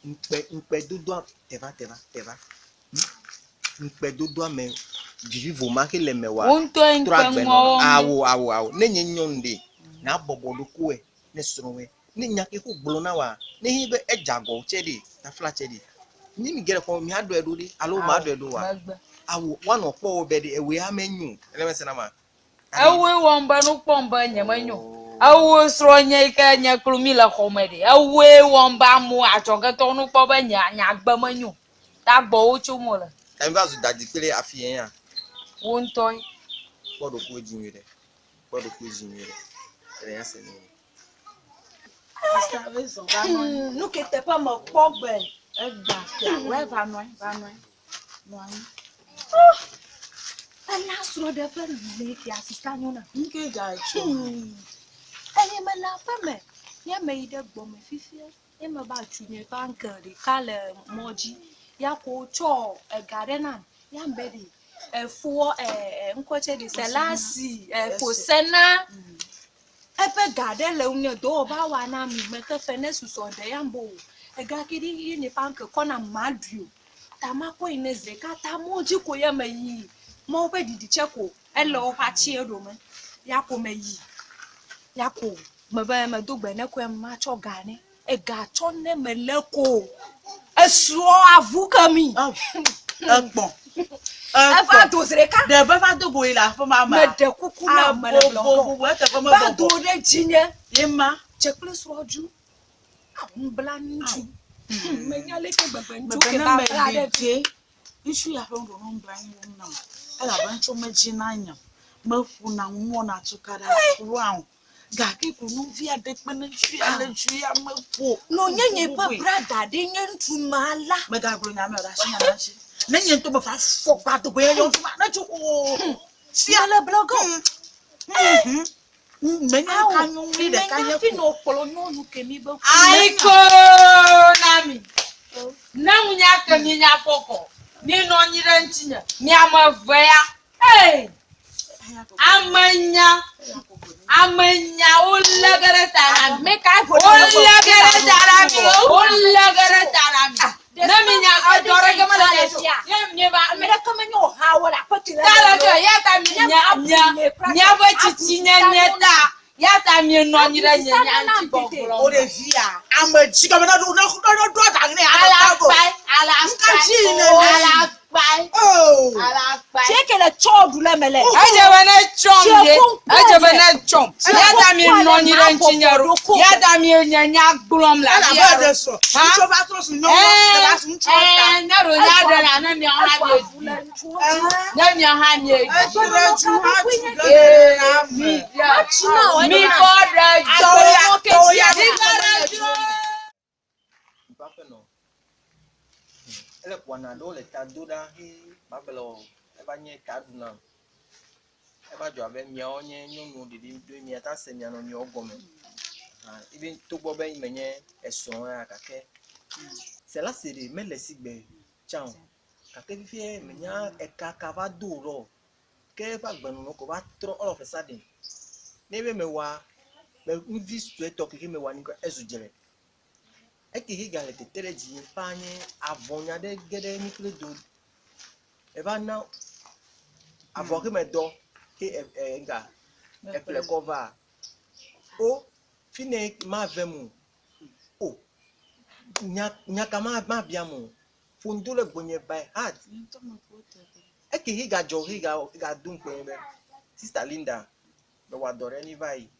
Ŋkpe ŋkpe dodoa teva teva teva. Ŋkpe dodoa me vivivo ma ke le me wa. Wo ŋutɔe Trɔ ŋkpe agbe ŋuawo nɔ. mi. Awo awo awo. Ne nye nyɔnu ɖe na bɔbɔ ɖokuwɔe ne srɔ̃wɔe. Ne nya ke ko gblɔ na wa. Ne hi be edze agɔ tse ɖe tafla tse ɖe. Ne mi ge ɖe xɔ mia ɖɔe ɖo ɖe alo ma ɖɔe ɖo wa. Megbe. Awo woanɔ kpɔ wo be ɖe ewoe ame nyo. Ele me se na ma. Ewoe wɔm be nu kpɔm be nyemenyo. Ewoe srɔ̃nye yi ke nye kplu mi le xɔ me ɖe. Ewoe wɔm be amewo adzɔgetɔwo nu kpɔ be nye nye agbe menyo. Ta gbɔwo tsom wole. Ta mi va zu dadi kple afi yɛ ya. Wo ŋutɔe. Kpɔ ɖokuiwo dzi nyuie ɖe. Kpɔ ɖokuiwo dzi nyuie ɖe. Ele ya se ne. Nu ke teƒe mekpɔ gbe. Egba fia, wɛ va nɔ anyi, va nɔ anyi. Nɔ anyi. Ela srɔ̃ɖeƒe le fia sista nyɔna. Nke ga tsɔ. Eye mele aƒe me. Nye meyi ɖe gbɔme fifia. Ye meva tu nye ƒe anke ɖeka le mɔ dzi. Ya ko tsɔ ega ɖe nam. Ya be ɖe efoɔ ŋkɔ tse ɖe Selasi efosena. Eƒe ga ɖe le ŋunye dɔwɔ va wa na mi mete fe ne susɔ ɖe ya mbo o. Ega ke ɖi ye nye ƒe anke kɔ na maɖui o. Ta makɔ yi ne zi ɖeka ta mɔ dzi ko ye meyi. Mɔwo ƒe ɖiɖi tse ko ele woƒe atsie ɖome. Ya ko meyi. Ya ko mebe medo gbe ne koe matsɔ ga ne. Ega tsɔ ne mele ko. Esrɔ̃ avu ke mi. Ekpɔ. Eva do zi ɖeka. Ɖe be va do go yi le aƒe ma mea? Meɖe kuku na ame le gblɔ Abobo, eteƒe Va mebɔbɔ. do ɖe dzinye. Ye ma. Tse kple srɔ̃ dzu. Nublanui ŋutsu. Menya leke gbegbe ŋutsu Mebe ke ne va bla meli ɖe dze, ŋutsu ya ƒe nuɖuɖu nublanui wɔm nam. Elabe ŋutsu medzi na nye o. Meƒona nu wɔna tukaɖa kura o. Gake ko nɔvi aɖe kpe ne ŋutsu ya le ŋutsu ya meƒo. Nɔnye nye ƒe brada ɖe nye ŋutsu ma la. Megagblɔ nya me o, ɖe asi nya ma ŋuti. Ne nye ŋutɔ meva fɔ gba do go ye yɔ ŋutsu ma, ne tso o. Fia le blɔgɔ. Menye ka nyɔnu ɖeka Menya nye fi ko. nɔ kplɔ nyɔnu ke mi be ku. Ayiko na mi. Ne ŋunya ke mi nya fɔkɔ. Mi nɔ anyi ɖe ŋutinye. Mi ame eve ya. Ee! Ame nya. Ame nya wolé ge ɖe ta na mi. Mi ka vo Wolé ge ɖe ta na mi. Wolé ge ɖe ta na mi. Ne mi nya edɔ ɖe ke mele mia si o. Ye mi va Ame ɖeke menye o hawo le aƒe ke le ta le ke ya ta mi nya nya miaƒe tsitsinyenye ta ya ta mienɔ anyi ɖe nye nya ŋuti gbɔgblɔ. O ɖevia, ame dzi gɔme ne ɖo ne ne ɖo aɖaŋu nɛ ame ka go. Alakpae, Nka dzi alakpae, ne li. alakpae, Oh. alakpae. Tsie ke le tsɔ ɖu le me le. Edze be ne tsɔm ye, edze be ne tsɔm. Ya ta mienɔ anyi ɖe ŋutinye ɖo. Ya ta mienye nya gblɔm le Elabe afia eɖe ɖo. srɔ̃. Ha? Ŋutsu va trɔ zu nyɔnu, eva zu ŋutsu ta. Ɛɛ, ne ɖo nya ɖe la, ne miawo hã miedzi. Ne miawo hã miedzi. Edzi ɖe dzu hã dzu ge ɖe la me. Mi kɔ ɖe dzo. Tɔwo ya Mi kɔ ɖe dzo. Ƒe nɔ. Ele wɔna ɖewo le ta do ɖa he magblɔ eva nye ta ɖu nam. Eva dzɔ abe miawo nye nyɔnuwo ɖeɖi ɖo miata se mia nɔnɔewo gɔme. Hã ebe togbɔ be menye esrɔ̃ ya gake Selasi ɖe mele sigbe tsã o. Gake fifia menya eka ka va do lɔ ke eƒe agbenɔnɔ ko va trɔ all of a sudden. Ne be mewɔa me nuvi suetɔ ke mewɔa ni ezu dzre. Eke he gale tete ɖe dzinye faa nye avɔnya ɖe ge ɖe mí kple do. Eva na avɔ ke me dɔ ke e e ŋka eƒle kɔ va. O fi ne ma vem o. O nya nya ka ma ma biam o. Ƒo nu do ɖe gbɔnye by heart. Eke he gadzɔ he ga gado ŋukpe nye be sista Linda mewɔ dɔ ɖe ni va yi.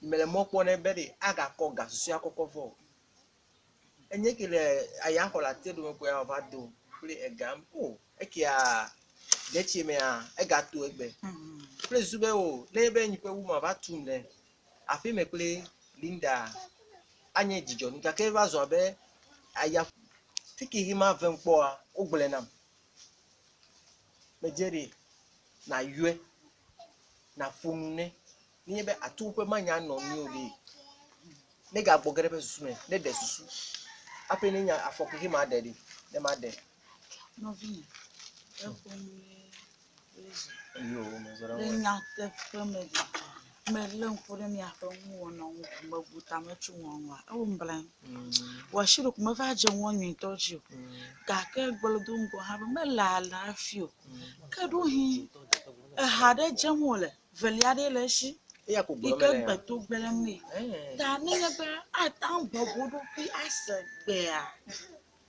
Mele mɔ kpɔ nɛ be ɖe agakɔ ga susɔea kɔkɔ vɔ. Enye ke le aya xɔ le atia ɖome koe wòava do kple ega. O ekea detsi mea egato egbe. Kple susu be o ne be nyi ƒe wu ma va tum ɖe aƒe me kple Linda anye dzidzɔ nu gake eva zɔ abe aya fike he ma vem kpɔa wogblɔe nam. Medze ɖe nayɔe naƒo nu nɛ nenye be atu ƒe manya nɔ nui o ɖe ne gagbɔ ge ɖe eƒe susu me ne ɖe susu hafi ne nya afɔ ke ma ɖe ɖi ne ma ɖe. Nɔvinye, eƒo nu ye zi. Yo, mezɔ ɖe Le ŋu. nyateƒe me ɖe, melé ŋku ɖe miaƒe nuwɔna ŋu ko mebu tame tso nua ŋua, ewɔ nublanui. Wò asi ɖeko meva dze ŋua nyuitɔ dzi o. Gake egblɔ do ŋgɔ hã be mele alea hafi o. Ke ɖewohĩ eha ɖe dzem wòle, velia ɖee le esi Eya ko yi gblɔm ke mele ya. gbe to gblẽm nɛ. Ta nenye be ate ŋu bɔbɔ eɖokui ase gbea,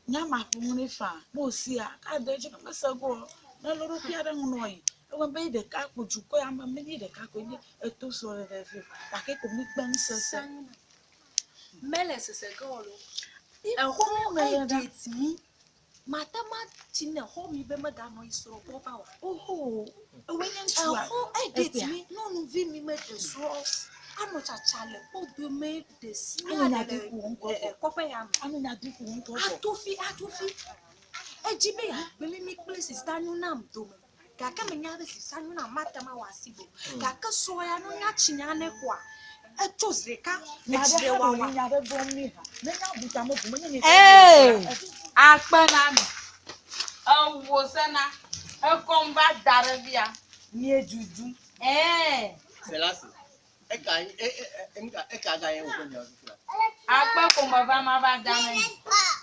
nya ma ƒo nu nɛ faa. Ne wòsia, ade edzi ne mese go o, nelé eɖokui ɖe ŋu nɔ yi. Ewɔe be ye ɖeka ko dukɔ ya me menye ye ɖeka koe nye eto srɔ̃ɖeɖe vɛ o gake ko míkpe nusese. Mele sese ge o loo. Exɔ Exɔ edate mi. Mate ma tsi ne xɔ mi be meganɔ yi srɔ̃ gbɔ va o. Oho, ewoe nye ŋutsua? Exɔ edate mi. Nyɔnuvi mi meɖe srɔ̃ anɔ tsatsa le kpɔdome ɖe sia Anɔ nya ɖe di le ku ŋkɔ ɛ, ɛ, vɔ. kɔƒe ya me. Anɔ nya di ku ŋkɔ vɔ. Ato fi, ato fi. Edzi be yeagblẽ mi kple sista Nyonam dome. Gake menya be sista Nyonam mate ŋu awɔ asi o. Gake srɔ̃ ya ne wonya tsi nya nɛ koa, etso zi ɖeka Nya etsi ɖe ɖe hã wawa. ɖo nya ɖe gblɔm mi ha. Ne nya bu tame bu menye nye Ee, akpe na mi. Ewò sena, ekɔm va da ɖe fia. Míedzudzum. Ɛɛ. Selasi, eka e e e ŋka eka ga ye wòƒe nya fifia. Akpe ko meva mava da ne mi.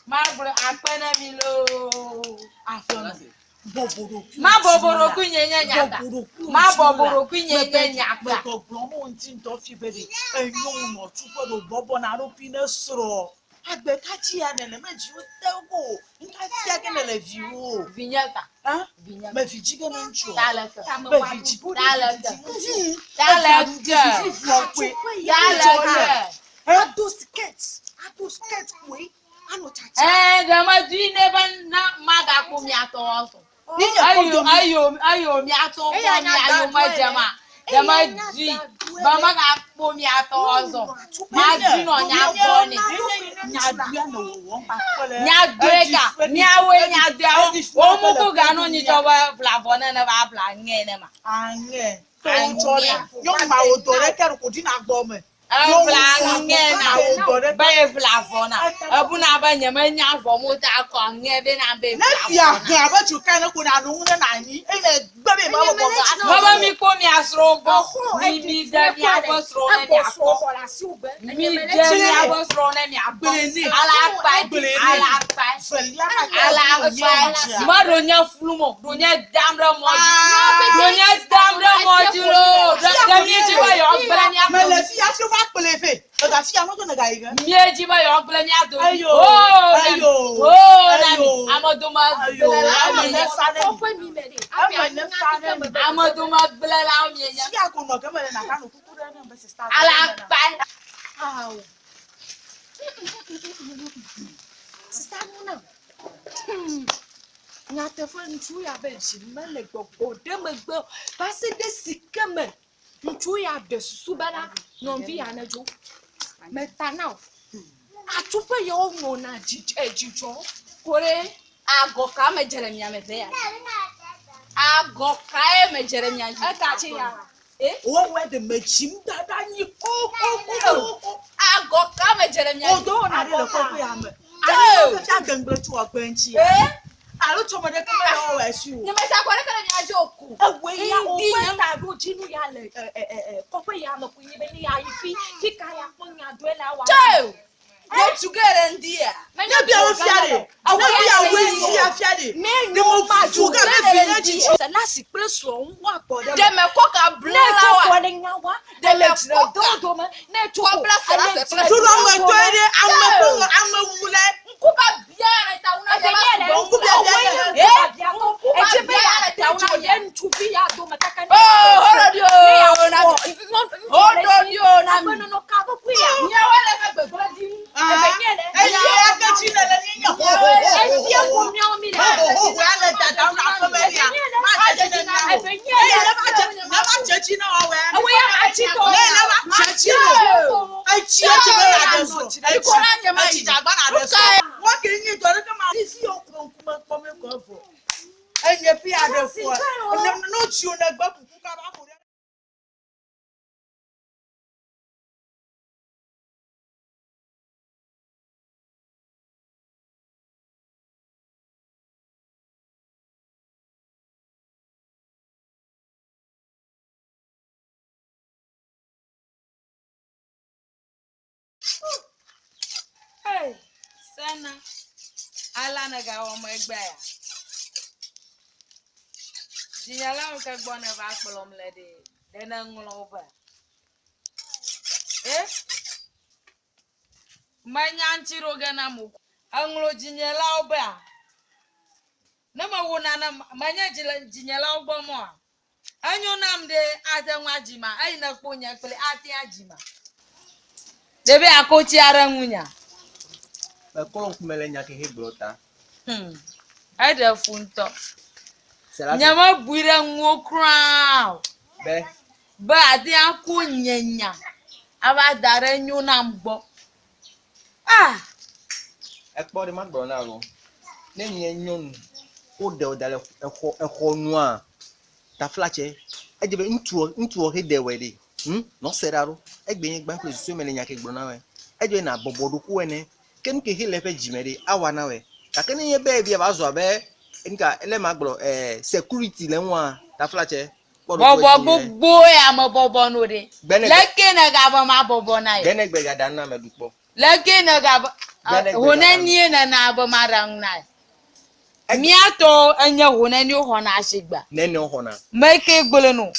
Magblɔ akpe ne mi loo. Aƒenɔ, Selasi, bɔbɔ ɖokuiwò Mabɔbɔ dzi la. ɖokuinye nye nya ta. Bɔbɔ ɖokuiwò Mabɔbɔ dzi la. ɖokuinye nye Mebe nya ta. megbɔgblɔ ne wò ŋuti ŋutɔ fi be ɖe enyo ŋu nɔ tu ƒe ɖo bɔbɔna ɖokui ne srɔ̃. Agbe ka dzi ya nèle me dziwo te wo o. Ŋka fia ge nèle viwò o. Vinye ta. Hã? Vinye ta. Me vi dzi ge ne ŋutsu o. Ta le ke. Me vi dzi bo Ta le ɖe vi ke. dzi ŋuti. Ta le ke. Vivi koe. Ta le ke. Ado skirt, ado skirt koe anɔ tsatsa. Ɛɛ ɖe medui nɛ be ne magakpɔ mia tɔ azɔ. Ninye Eyo kɔdom. eyo eyo mia tɔ Eya gbɔ nya mia da yome ɖoe dzem a. Eya Ɖe nya medui da ɖoe be le. megakpɔ mia tɔ azɔ. Nyɔnu Madui nɔ nya gbɔ nɛ. Nyadoa ne wòwɔ kpakple Nyadoe ka miawoe nyadoeawo. Womuku ganɔ nyitsɔ be blavɔ ne ne va bla ŋɛ ne ma. Aŋɛ. Tɔwo tsɔ ɖe. Nyɔnu ma wò dɔ ɖe ke ɖo ko ɖina gbɔ me. Ebla ŋɛ na be ebla vɔ na. Ebuna be nyemenya vɔ mo ta kɔ ŋɛ be na be Ne bla bia vɔ na. hẽ abe tso ka ne ko na nu ŋu ne na anyi eye ne gbe be ma bɔbɔ va. Mebe mi kpɔ mia srɔ̃wo gbɔ. Exɔ Mi edate mi de mi miaƒe kpɔe srɔ̃wo ne Egbɔ miakpɔ. srɔ̃ xɔ le asiwò gbe. Mi Enye mele de tsi nɛ. miaƒe srɔ̃wo ne miakpɔ. Gblẽ nɛ. Alakpae, Gblẽ nɛ. alakpae, Velia kaka alakpae. dzia. Meɖo nye flu mo, ɖo nye dam ɖe mɔ dzi. Ɖo nye dam ɖe mɔ dzi loo. Ɖe ɖe miedzi be yewoagblẽ mía Mele domi. fi hafi wova kplɔe vɛ. Ega fi ya mɔtɔ nega yi ge. Miedzi be yewoagblẽ mía domi. Eyo, Oo, na mi. eyo, Oo, na mi. eyo. Ame dome Ayo, gblẽlawo ame mienye. ne fa ne mi. Kɔƒe mi me ɖe. Ame ne fa ne mi. Ame dome gblẽlawo mienye. Fia ko nɔ ke mele naka no kuku ɖe ne be sista. Alakpae. Awo. Sista Nuna. Nyateƒe ŋutsu ya be dzi mele gbɔgbɔ ɖe megbe o. Va se ɖe si ke me ŋutsu ya ɖe susu bena nɔvi ya nedzo. Meta na o. Atsuƒe yawo nɔna dzidzɔ ko ɖe. Agɔ ka me dze le mia me ve ya? Agɔ kae me dze le mia dzi? Eka tsi ya. Eh? Wowɔe ɖe medzim da ɖe anyi xoxoxoxo. Agɔ ka me dze le mia dzi? Odo wɔna ɖe le kɔƒe ya me. Alo fia gɛŋgble tso ɔgbe ŋuti ya. Eh? Alo tsɔme ɖeke mele wɔwɔe si o. Nye me ta akɔ ɖeke le mia dzi o ko. Ewoe ya Ŋdi woƒe nye- taɖodzinu ya le ɛ, ɛ, ɛ, ɛ, kɔƒe ya me koe nye be ne ya yi fi fi ka ya kpɔ nya dɔe la wa. Tse! Nye tu ge ɖe ŋdi ya. Ne bia wo fia ɖe. Ne bia wo fia fia ɖe. Ne Ne mo fu ga be fi ne dzidzi. Selasi kple srɔ̃ ŋu woakpɔ ɖe Ɖe me kɔ ka Ne bla tso la wa. kɔ ɖe nya wa, Ɖe ele me dzre kɔ do ka. dome. Ne tso Kɔ ko, bla ele Selasi dzre kple do Tuɖo ame dome. tɔe ɖe ame kple ame wu le. Ŋku ba bia le ta wuna Eve nye le Ŋku bia ŋku bia ŋku le. bia bia tɔ. Ŋku ba Edzi be bia ya le ta de wuna dzo bia. ɖe ŋutsuvi ya dome kaka ne Oh, ya hold fɔ. on yo, Ne ya na fɔ, mi. nyɔnu Hold le on si. yo, na mi. Agbenɔnɔ ka be koe ya? Miawo le ƒe gbegblẽ dim. Eve nye le. Eye ake tsi ne le nye Efia hohohoho. ko miawo mi le. Hohohoho ya le dadam le aƒeme ya. Ma dze tsi ne miawo. Eve nye Eye le. ne va dze ne va dze tsi ne wɔwɔe. Ewo ya ma tsi tɔ. Ne ne va dze tsi ne. Etsi etsi be na ɖe srɔ̃. Etsi etsi dzagba na ɖe srɔ̃. Wọ́n kì í yín ìjọ ní kí máa fi sí okùn nkùnmọ̀ pọ̀ mi kàn fọ̀. Enye fi aɖe fɔ. N'otsi o ne gbe kuku kaba ƒo ɖe. Sena, ala ne gawɔ megbe ya. Dzinyelawo ke gbɔ ne va kplɔm le ɖe, ɖe ne ŋlɔ wo be. Eh? Menya ŋuti ɖo ge nam o. Eŋlɔ dzinyelawo bea? Ne mewo nane, menye dzile dzinyelawo gbɔ mɔa? Enyo nam ɖe ate ŋu adzi ma, eyi ne kpɔ nye kple ate adzi ma. Ɖevi akotsi aɖe ŋunya. Mekɔ ŋkume le nya ke he gblɔ ta. Eɖe fu ŋutɔ. Selasi Nye mebui ɖe ŋuwò kura o. be Be ate aku nye nya ava da ɖe nyo nam gbɔ. Ah! ekpɔ ɖe magblɔ na wo. Ne nye nyɔnu woɖe wo da le exɔ exɔ nua taflatse edze be ŋutsuɔ ŋutsuɔ he ɖe wɔe ɖe. Nɔ se ɖa ɖo. Egbe nye gbã kple susu me le nya ke gblɔ na wɔe. Edze be na bɔbɔ ɖokuwò ene. Ke nu ke he le eƒe dzime ɖe awa na wɔe. Gake ne nye be evia va zɔ abe ŋka ele magblɔ security le ŋua taflatse. Kpɔ ɖokuiwò Bɔbɔ dzi nyuie. gbogbo ya me bɔbɔ no ɖe. Gbene Leke ne gabe ma bɔbɔ na ye. Gbene gbe gaɖa na ame ɖu kpɔ. Leke ne gabe Gbene gbe ho gaɖa na. nenie nena be ma ɖa ŋu na ye. Miatɔ enye ho nenie woxɔna asigba. Nene woxɔna. Meke gblẽ no.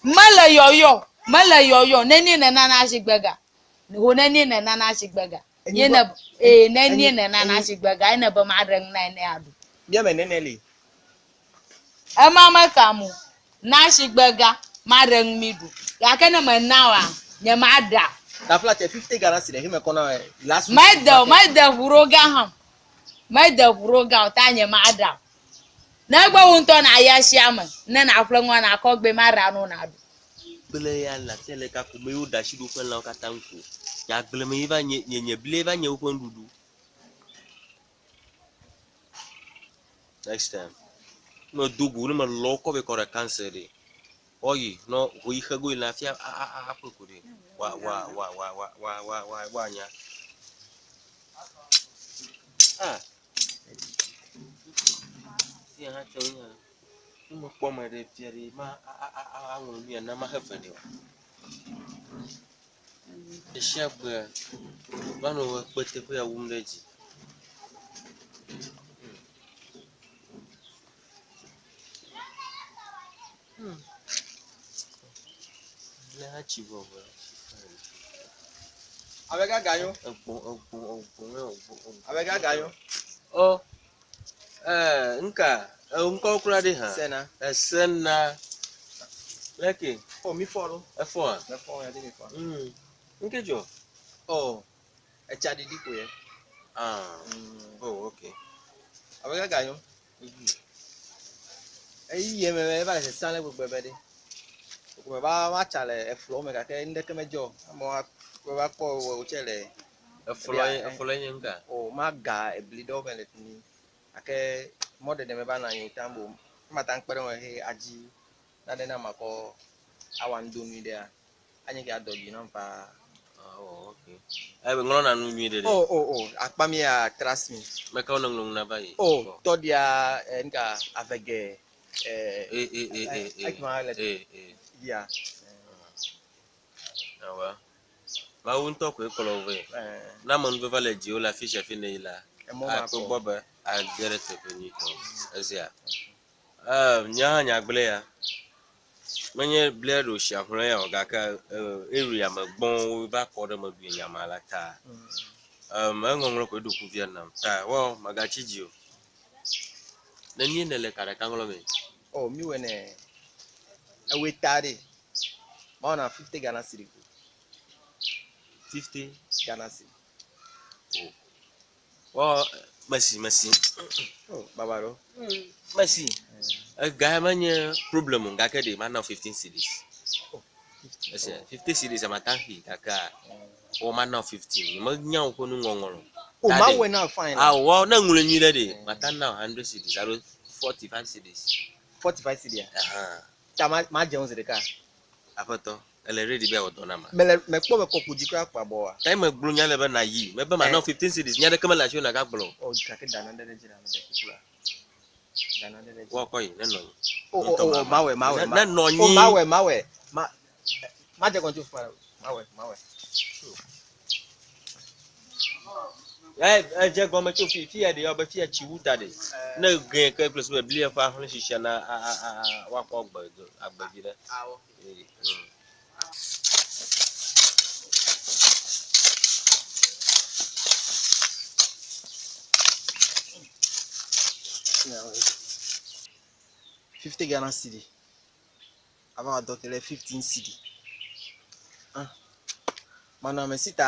Mele yɔyɔ, mele yɔyɔ nenie nenana asigbe ga. Ho nenie nenana asigbe ga. Ye ne ee nenie nenana asigbe ga ene be ma ɖe ŋu na ye ne aɖu. Miame nene li. Ema meka mo. Na asigbe ga ma ɖe ŋu mi ɖu. Gake ne mena oa, nye ma ɖa. Taflatse 50 Ghana cedi he me kɔ na wɔe. Last week. Mede o, mede ʋu ɖo ga hã. Mede ʋu ɖo ga o ta nye ma ɖa o. Negbe wo ŋutɔ na yi asia me ne naƒle nua nakɔ gbe ma ɖa no naɖu. Gble ya le afi le kako me yewo ɖe asi ɖe woƒe lãwo katã ŋu ko. Nye agble me ye va nye nye nye bli va nye woƒe nuɖuɖu. Next time. Ne medo go ne melɔ wo kɔ vɛ kɔ ɖe cancer ɖe. Woayi nɔ ho yi xe go yi le afia a a a aƒe ko ɖe. Wa wa wa wa wa wa wa wa wa nya. Ah. Fia hã tsɔ nya. Ne mekpɔ ame ɖe fia ɖe ma a a a a aŋlɔ nu ya na ma hefe nɛ o. Esia gbea va nɔ ekpe teƒe ya wum ɖe dzi. Le hã tsi vɔvɔ. Abe gaga yo. Egbɔ egbɔ egbɔ egbɔ egbɔ. Abe gaga yo. Ɔ nka ŋkɔ kura ɖe hã. Sena. Esena. Leke Oh mi fɔ ɖo. efɔa. Me fɔ ya ɖe mi fɔ. Nke dzɔ. Oh etsa ɖiɖi ko ye. Ah. Oh okay. Abe gaga yo. Eyi ye me eva le sesã le gbegbe be ɖe. Ko me va va tsa le eflɔ me gake ŋɖeke medzɔ. Amewo va kpɔ wo tse le Eflɔ ye eflɔ nye nka. o ma ga ebli ɖewo me le fi mi. Gake mɔɖeɖe meva nɔ anyi o ta bo mate ŋu kpe ɖe ŋu he adzi nane na makɔ awa ŋdonui ɖea, anye ke adɔ dzi nam faa. Oh, okay. Ebe ŋlɔna nu nyui ɖe ɖe. Oh, oh, oh, akpa mi ya trust me. Meka wo ne ŋlɔ nu na va yi. Oh, tɔɖia, eh, ŋka avege, eh, Eh, eh, eh, eh, eh. Ekema le Eh, eh. ya. Awa. Mawu ŋutɔ koe kplɔ wo vɛ. Eh, Ne amenuveve le dziwò le afi sia afi nèyi la, emɔ ma akpɔ kɔ. gbɔ be age ɖe teƒe nyuitɔ. Esia. Eh, nye hã nyagblɔe ya. Menye blia ɖo sia hlɔ̃ ya o gake eh, area me gbɔ̃wo va kɔ ɖe megbee nyama la ta. Um, eŋɔŋlɔ koe ɖo kuvia nam ta wɔ megatsi dzi o. Nenie nèle ka ɖeka ŋlɔ mee? Oh, mi wɔ ne ewe ta ɖe. Mawɔna 50 Ghana cedi ko. 50 Ghana cedi. Wɔ mesi mesi Oh, baba ɖo. mesi. Ega ya menye problem o gake ɖe mana 15 cedis. Esia 50 cedis amata xi gake wɔ mana 15. Menya woƒe nuŋɔŋlɔ. Oh, Ta ma ɖe. wɔ na fine. Ah, wɔ ne ŋlɔe nyui ɖe ɖe mata na 100 cedis alo 45 cedis. 45 cedi ya. Ahan. Ta ma ma dze ŋu zi ɖeka. Aƒetɔ, ele ready be yeawɔ dɔ nam? Mele mekpɔ be kɔku dzi kura kpa bɔ wa. Ta me gblɔ nya le be nayi. Mebe mana 15 cedis. Nya ɖeke mele asiwò nàgagblɔ o. Oh, gake da nane ɖe dzi na mede kuku la. Da nane ɖe dzi. Woakɔ yi nenɔ anyi. Oh, oh, oh, oh, mawɔe, mawɔe. Ne- nenɔ anyi. Oh, mawɔe, mawɔe. Ma ma dze kɔntro fún mawɔe, mawɔe. Ɛ edze gɔme tso fi fia ɖe yɔ be fia tsi wu ta ɖe. Ne gɛ ke kple su be blia ƒe ahlɔ̃ sisia na a a a a woakpɔ agbe agbevi ɖe. Awɔ. Ee, 50 Ghana cedi. Ava wɔ dɔ ke le 15 cedi. Ah. Manɔamesi ta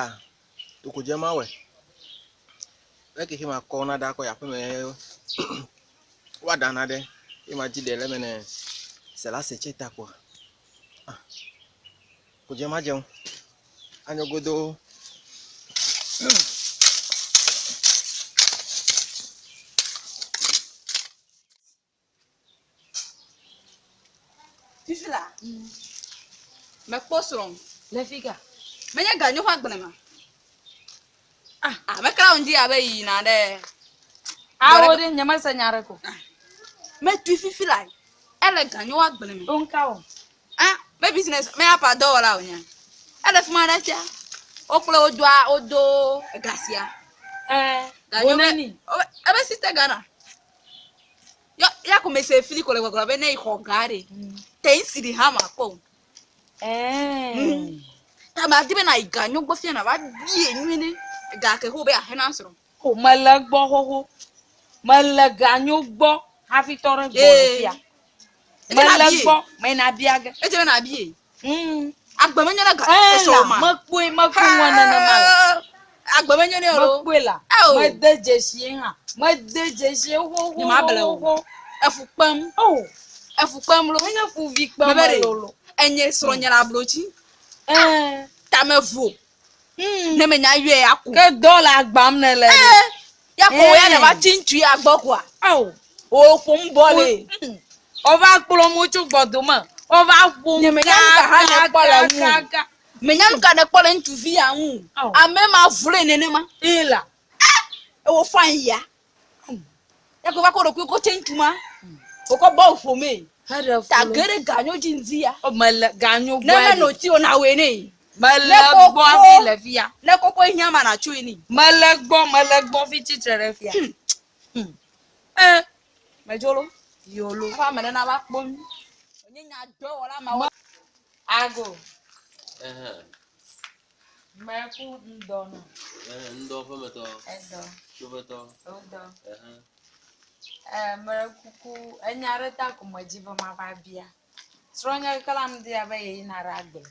tokodze mawɔe. Leke ke makɔ na ɖa kɔ yi aƒeme woaɖa na ɖe ye madzi ɖe le eme ne selase tse ta kpoa. Ah. Kodze madze ŋu. Anyo godoo. Fifi la, mekpɔ srɔ̃. Le fi ka? Menye ganyo ƒe agble ma. Ah, mekla wo ŋdi abe yina ɖe. Awo ɖe nye mese nya ɖe ko. Metui fifi la. Ele ganyo ƒe agble me. Wo ŋka wɔ. Ah, me business, me apa dɔwɔla wònye. Ele fi ma ɖe fia. Wo kple wo doa, wo do ega sia. Eh, Ganyo wo be, neni. ebe sister Ghana. Yɔ, ya ko mese fili ko le gbɔgblɔ be ne yi xɔ ga ɖe. Te ŋsi ɖi hã ma kpɔ o. Eh. Ta ma di be na yi ganyo gbɔ fia na va bie nyuie ne ga ke ho be ahe na srɔ̃. O mele gbɔ xoxo. Mele ganyo gbɔ hafi tɔ ɖe gbɔ le fia. Edze na Mele bie. gbɔ mena bia ge. Edze be na bie. Agbe menyo na ga Eh esɔ la, ma. mekpɔe mekpɔ ŋua nenema la. Agbe menyo ne o. Mekpɔe la. Ao. Mede dzesi hã. Mede dzesi xoxo. Nye ma ble o. xoxo. Efu kpem. O. Efu kpem lo. Menye fuvi kpem Mebe ɖe. lolo. Enye srɔ̃nye le ablotsi. Eh. Tame vo. Ne menya yɔe ya ko. Ke dɔ le agbam ne le. Eh. Ya ko ya ne va Eh. tsi ŋutsu ya gbɔ koa. Ao. O ƒom bɔ le. Wova kplɔm tso gbɔdome. Wova ƒom Nye menya nu ka hã ne kpɔ le ŋu. kaka. Menya nu ka ne kpɔ le ŋutsuvi ya ŋu. Ao. Ame ma vloe nenema. Ila. Ewo fain ya. Ya ko va kɔ ɖokui kɔ tse ŋutsu ma. Wokɔ bɔl ƒomee. Heɖe Ta flu. ge ɖe ganyo dzi ŋdi ya. O mele ganyo Ne gbɔ. menɔ ti o na woe ne. Mele Ne koko- gbɔ hafi le fia. Ne koko hiã ma na tsoe ni. Mele gbɔ mele gbɔ fi tsitre ɖe fia. Eh. Medzolo. Yolo. Aƒe ame ɖe nava kpɔ mi. Nye nya dɔwɔla ma wo. Ago. Ɛhɛn. Meku ŋdɔ nɔ. Ɛhɛn, ŋdɔ ƒemetɔ, Edɔ. tsoƒetɔ. Wodɔ. Ɛhɛn. Eh, mele kuku enya ɖe ta ko medzi be mava bia. Srɔ̃nye klam dia be yeyina ɖe agble.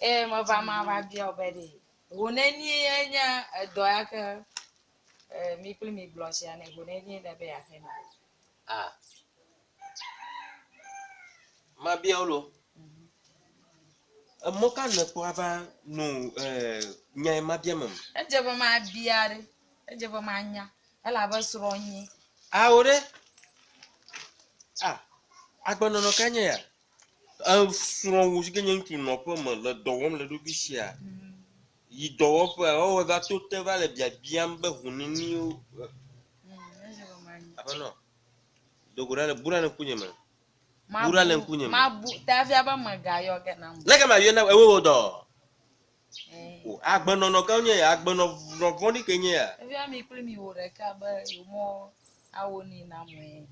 Eye meva mava bia wo be ɖe wò nenie nye edɔ ya ke eh, mi kpli mi gblɔ sia nɛ wò nenie le be yeaxe na. Ah. Mabia wo lo. Emɔ ka nèkpɔ ava no eh, nya ye mabia mem? Edze be mabia ɖe, edze be manya elabe srɔ̃nye. Awo ɖe. Ah, agbenɔnɔ ka nye ya? Esrɔ̃wò si ke nye ŋutsu nɔƒe me le dɔ wɔm le eɖokui sia. Yi dɔwɔƒea, woawɔe va to te va le biabiam be ʋu neniwo. Aƒenɔ, do go ɖa le bu ɖa le ŋkunye me. Bu ɖa le ŋkunye me. Mabu tafia be megayɔ ge nam. Leke mayɔe na ewɔe wò dɔ? O, agbenɔnɔ ka nye ya? Agbenɔnɔ vɔ̃ɖi ke nye ya? Efia mi kpli mi wò ɖeka be yewomɔ awo ni na mɔe.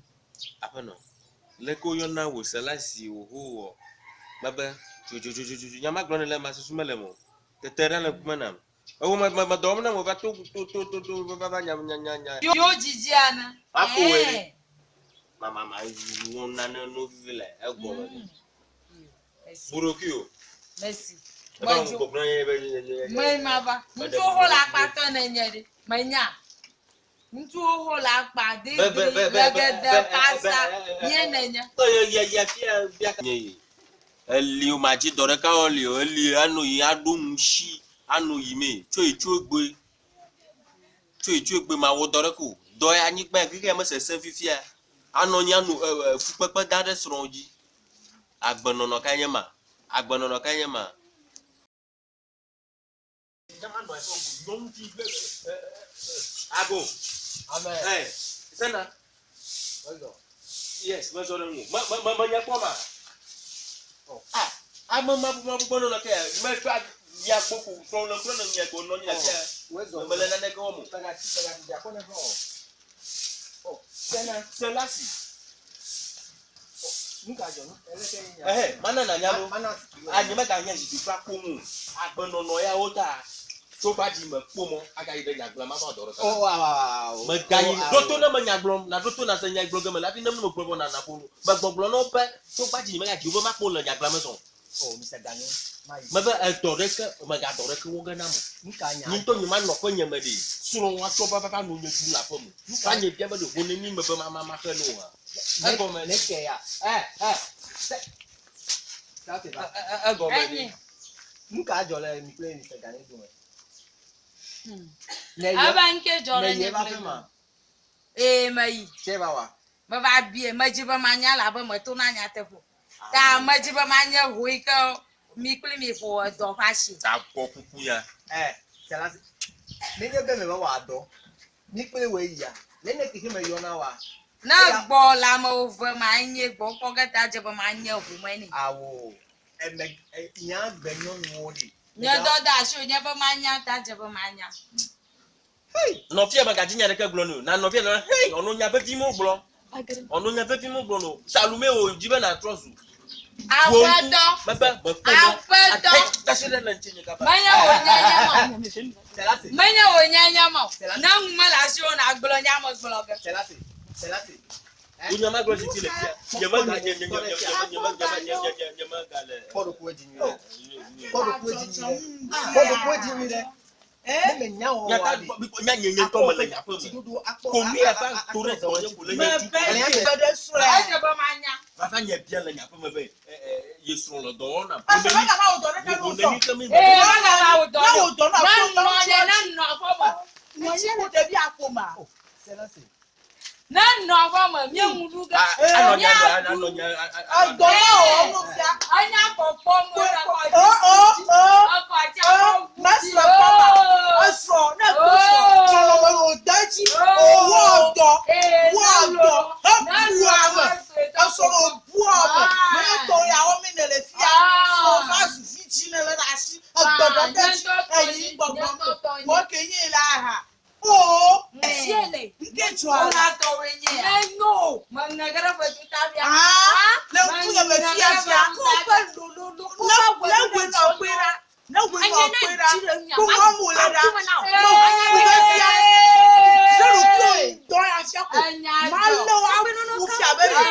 Aƒenɔ, leke woyɔna wò Selasi wò howɔ? Mebe, dzodzodzodzodzo, nya ma gblɔ nèle ma susu mele eme o. Tete ɖa le ŋkume nam. Ewɔ me me dɔ wɔm na wò va to to to to to va va nya nya nya nya. Yewo dzidzia ne. Maƒo wòe ɖe. Ma ma ma wɔ nane no vivi le egɔme ɖe. Mesi. Bu ɖokuiwò. Mesi. Eva Medzo. gbɔgblɔ ye be ye ye. Me ma va. Ŋutsuwo ho le akpa tɔ ne nye ɖe. Menya. Ŋutsuwo ho le akpa Be be didri be be be legede be kasa ye ne nye. Tɔ ye ye ye fia fia. Nye ye. Eli o ma dzi dɔ ɖeka wɔ li o. Eli ano yi aɖo ŋusi ano yi me. Tso yi tso egbe. Tso yi tso egbe ma wɔ dɔ ɖeke o. Dɔ ya anyigba ya xexea me sesẽ fifia. Anɔ nyi ano e e fukpekpe da ɖe srɔ̃wò dzi. Agbenɔnɔ kae nye ma? Agbenɔnɔ kae nye ma? Ago. Amen. Hey, sena. Yes, mezɔ ɖe ŋu. Me me me menye kpɔ ma. Oh. Ah, ame mabumabu gbɔ nɔnɔ ke ya. Metsɔ mia gbɔ ko srɔ̃ le ŋkɔ nɔ mia gbɔ nɔ anyi le afia. Wezɔ. Mele naneke wɔm o. Megati megati dze akɔ ne hã o. Oh, sena. Selasi. Nu ka dzɔ? Nu eleke ye nya? Ehe, mana nànya lo. Mana. Ah, nye meganye zikpui kura koŋ o. Agbenɔnɔ ya wo ta tso va dzi me kpɔ mɔ agayi ɖe nyagblɔa mava wɔ dɔ ɖeka. Oh, wa wa wa. wa. Megayi Oh, ɖo to ne me nya gblɔm, nàɖo to nàse nya gblɔ ge mele hafi ne nu megblɔ vɔ na nàƒo nu. Megbɔgblɔ na wo be tso va dzi megadzi wo be makpɔ le nyagblɔa me zɔ o. Oh, Mr. Gani. Mayi. Mebe edɔ ɖeke megadɔ ɖeke wɔ ge nam o. Nu ka nya? Nye ŋutɔ nye manɔ aƒenye me ɖe. Srɔ̃wò atsɔ va va va nɔ nye ɖum le aƒe me. Va nye bia be ɖe ho neni mebe ma ma maxe ne o hã. Egɔme. Ne ke ya. Eh, eh. Se. Sa te va. Egɔme ɖe. Enye. Nu ka dzɔ le mi kple Mr. Gani dome? Ne Ebe ŋke dzɔ ne ɖe ye nye va kple aƒe ma. Ee meyi. Tse va wa. Meva bie medzi be manya elabe meto na nyateƒe o. Ta medzi be manye ho yi ke mi kpli mi ƒo edɔ ƒe asi. Tagbɔ kuku ya. Eh, Selasi. Nenye be meva wɔ dɔ, mi kple wòe yia. Le ne xexe me yɔna wa. Ne gbɔ le amewo ve ma enye gbɔ kpɔ ge ta dze be manye ho me nɛ. Awo. Eme e, nya gbe nyɔnuwo ɖi. Nye dɔ de asi wònye be manya ta dze be manya. Nɔvia megadzi nya ɖeke gblɔ nɛ o. Na nɔvia nɔ hei ɔno nya vevi mo gblɔ. Ɔno nya vevi mo gblɔ no. Salume o dzi be nàtrɔ zu. Aƒetɔ. Mebe mekpɔ mɔ. Aƒetɔ. Ate dasi ɖe le ŋutinye kaba. Menye wò nyanya ma o. Selasi. Menye wò nyanya ma o. Ne ŋu mele asiwò nàgblɔ nya megblɔ ge. Selasi. Selasi. Wo nya magblɔ titi le fia. Nye mega nye nye nye nye nye nye nye nye nye nye mega le. Kpɔ ɖokuiwò dzi nyuie ɖe. Kpɔ ɖokuiwò dzi nyuie ɖe. Kpɔ ɖokuiwò dzi nyuie ɖe. Ne menya wɔ Nya ta wa ɖi. nya nye nye ŋutɔ mele nye aƒe me. Dziɖuɖu akpɔ. Ko nu ya va to ɖe gbɔnye ko le nye du. Mebe dzi be ɖe srɔ̃e. Edze be manya. Vava nye bia le nye aƒe me be ɛ ɛ ye srɔ̃ le dɔ wɔm nam. Ese megava wò dɔ ɖeke ne o sɔ. Ee megava wò dɔ Ne wò dɔ nɔ Ne aƒe nɔ nye ne nɔ aƒe me. Nɔnyi ko ɖevi aƒomea. Selasi. Ne nɔ aƒe me mía ŋu ɖu ge. Anɔ nye anɔ nye. Edɔ na wò ŋu fia. Enya kpɔkpɔ mo ɖe kɔ O o o. Ekɔ atsi akɔ ʋu dzi. Mesrɔ̃ kpɔ ma. Esrɔ̃ ne kpɔ srɔ̃. Srɔ̃nɔme wò de edzi. Wò dɔ. Wò dɔ. Hebu ame. Esrɔ̃ wò bu ame. Menye tɔ ya wɔm ne le fia. Srɔ̃ va zu vidzi ne le ɖe asi. Egbe ɖe ɖe dzi. Eyi gbɔgbɔ me. Wò ke nye la ha. O. Siele. Nke dzɔ la. Wona tɔwoe nye ya. Menyo. Meŋe ge ɖe ƒe tuta fia. Ah, le ŋkunye me fia fia. Ko ƒe lololo. Ko Ne ƒe ne wòe nɔ kpɔe ɖa. Ne wòe nɔ kpɔe ɖa. Ko ŋɔ mo le ɖa. Ee. Me ƒu fia. Se ɖokuiwò ŋdɔ ya fia ko. Enya Ma dzɔ. lé wo aƒu fia be ɖe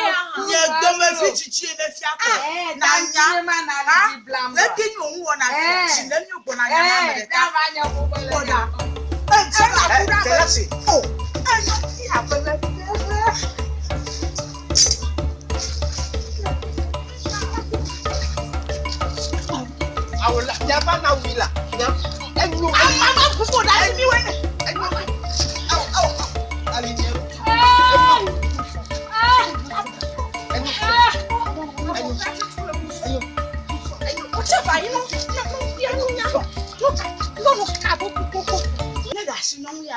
nye dɔmevi tsitsi ne fia ko. Ee, Na ta nya. ŋutinye ma na Ha? ɖiɖi blam Le wa. ke nye òun wɔna fia. Ee. Tsi ne mi gbɔna nya na ame Ee, ɖeka. ta va nye ƒome le Kpɔ nya. ɖa. Edze na ku ɖe ame. Selasi. O. Enyo ti abe le Awo la nya va na wi la. Nya enyo. Ama ma ƒu ɖe asi mi wɔ ne. Enyo. Awo awo. Ali nye. Enyo.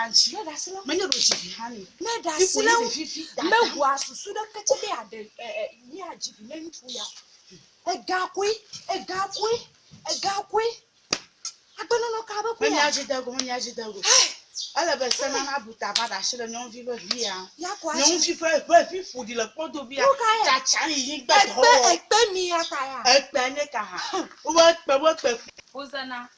ya ŋuti. Ne ɖe asi le ŋu. Menye ɖo dzi vi hã nɛ. Ne ɖe Fi asi koe le nye ŋu. ɖevi vi dada. Mewɔa susu ɖeke tse be yeaɖe ɛ ɛ míadzi vi ne ŋutsu ya o. Ega koe, ega koe, ega koe. Agbenɔnɔ ka be koe Menya ya? dzi de go, menya dzi de go. Ele be sena nabu ta va ɖe asi le nyɔnuvi ƒe vi ya. Ya ko atsi. Nyɔnuvi ƒe ƒe vi ƒo ɖi le kpɔdovi ya. Nu ka ye? Tsatsa yi yi gbe Ekpe dɔwɔwɔ. ekpe mi ya ta ya. Ekpe nye ka hã. Wobe ekpe wobe ekpe. Wozãna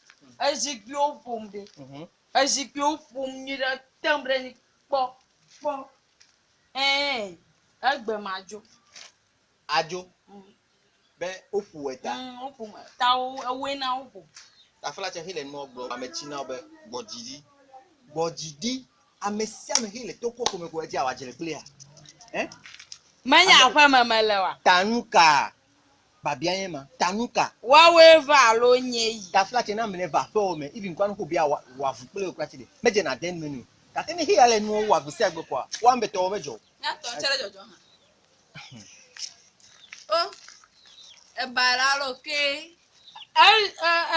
ezikpuiwo ƒom ɖe. Ezikpuiwo ƒom nyuie ɖe tem ɖe anyi kpɔ kpɔ. Ɛɛ egbe madzo. Adzo. Be woƒo eta. Woƒom ta wo ewoe na woƒo. Tafla tse hele nua gblɔ ame tsi na wo be gbɔdzi ɖi. Gbɔdzi ɖi. Ame sia ame xe le to kɔkɔ me ko edzi awa dzre kplia. Ɛ? Menye aƒeme mele oa? Tanu ka? Babia nye ma. Tanu ka? Woawoe va alo nye yi. Tafla tse na ame ne va aƒewɔ me even kura ne ko bia wa wavu kple wo kura tse ɖe. Medze na de nu nu. Gake ne xeya le nuwo wɔ gbe sia gbe koa, wo ame tɔwo medzɔ o. Míatɔ tse ɖe dzɔdzɔ hã. O, eba la lo ke.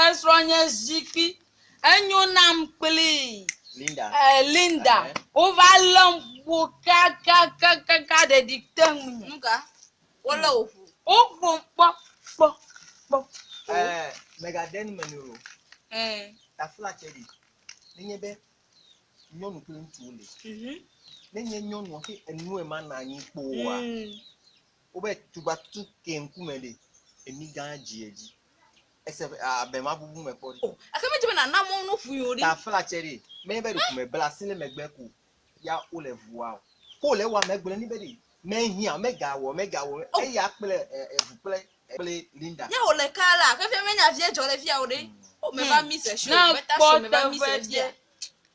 Esrɔ̃nye zikpui enyo nam kpli. Linda. Linda. Wova lém ƒo kakakakaka ɖeɖi te ŋunye. Nu ka? Wolé wò ƒo. Woƒom kpɔ kpɔ kpɔ. Mègade nu me nɛ o. Tafla tse ɖi. Nenye be nyɔnu kple ŋutsuwo le. Nenye nyɔnua ke enue ma na anyi kpoa, wobe tugba tutu ke ŋkume ɖe, emi gã dzi edzi. Ese abe ma bubu me kpɔ ɖi. O, ake medzi be nana mɔ no ƒui o ɖi. Tafla tse ɖe, menye be ɖeko me bla asi le megbe ko ya wole vua o. Ko le wa megblɔ ni be ɖe, mehiã, megawɔ, megawɔ, eya kple evu kple kple Linda. Nye wòle ka la, fefie menya vie dzɔ le fia o ɖe. O, meva mi se show, Ne meta kpɔ show, meva mi se teƒe fia. ɖe.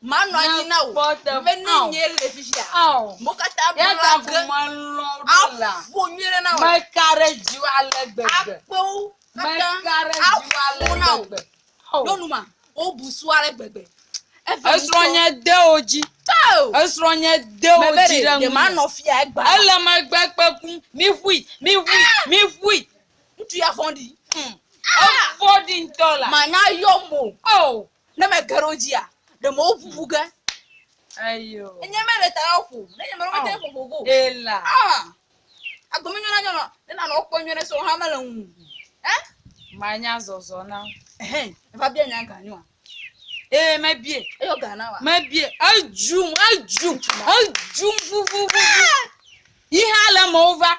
Manɔ anyi na wò. Ne kpɔ teƒe- Be ne Ao. nye le fifia. Ao. Mo katã Ya bla ta ge. ko melɔ̃ ɖo la. Aƒo nyuie ɖe na wò. Meka ɖe dziwò ale gbegbe. Akpewo katã. Meka ɖe dziwò ale Aƒo na wò. gbegbe. Ao. Nyɔnu ma, wobu su ale gbegbe. Eve Esrɔ̃nye de wo dzi. ŋutɔ. Esrɔ̃nye de wo Mebe dzi ɖe, ɖe ɖe ŋunye. manɔ fia egba. Ele megbe kpekum. Mi ƒui, mi ƒui, mi ƒui. Ŋutsu ya vɔ̃ɖi. Evɔ̃ɖi ŋutɔ la. Manya yɔ mo. Ao. Ne mege ɖe wo dzia, ɖe mewo ʋuʋu ge. Ayo. Enye me ɖe ta ya ƒo. Ne nye me ɖe mete ƒoƒo go. Ela. Ah. Agbe me nyona nyɔnɔ. Ne nanɔ wokpɔ nyuie ɖe srɔ̃ hã mele ŋu. Eh? Manya zɔzɔ na. Ehɛn. Eva bia nya ga nyoa. Ee, mebie. Eyɔ ga na wa. Mebie. Edzum, edzum, edzum vuvuvuvu. Yi hã le me wova.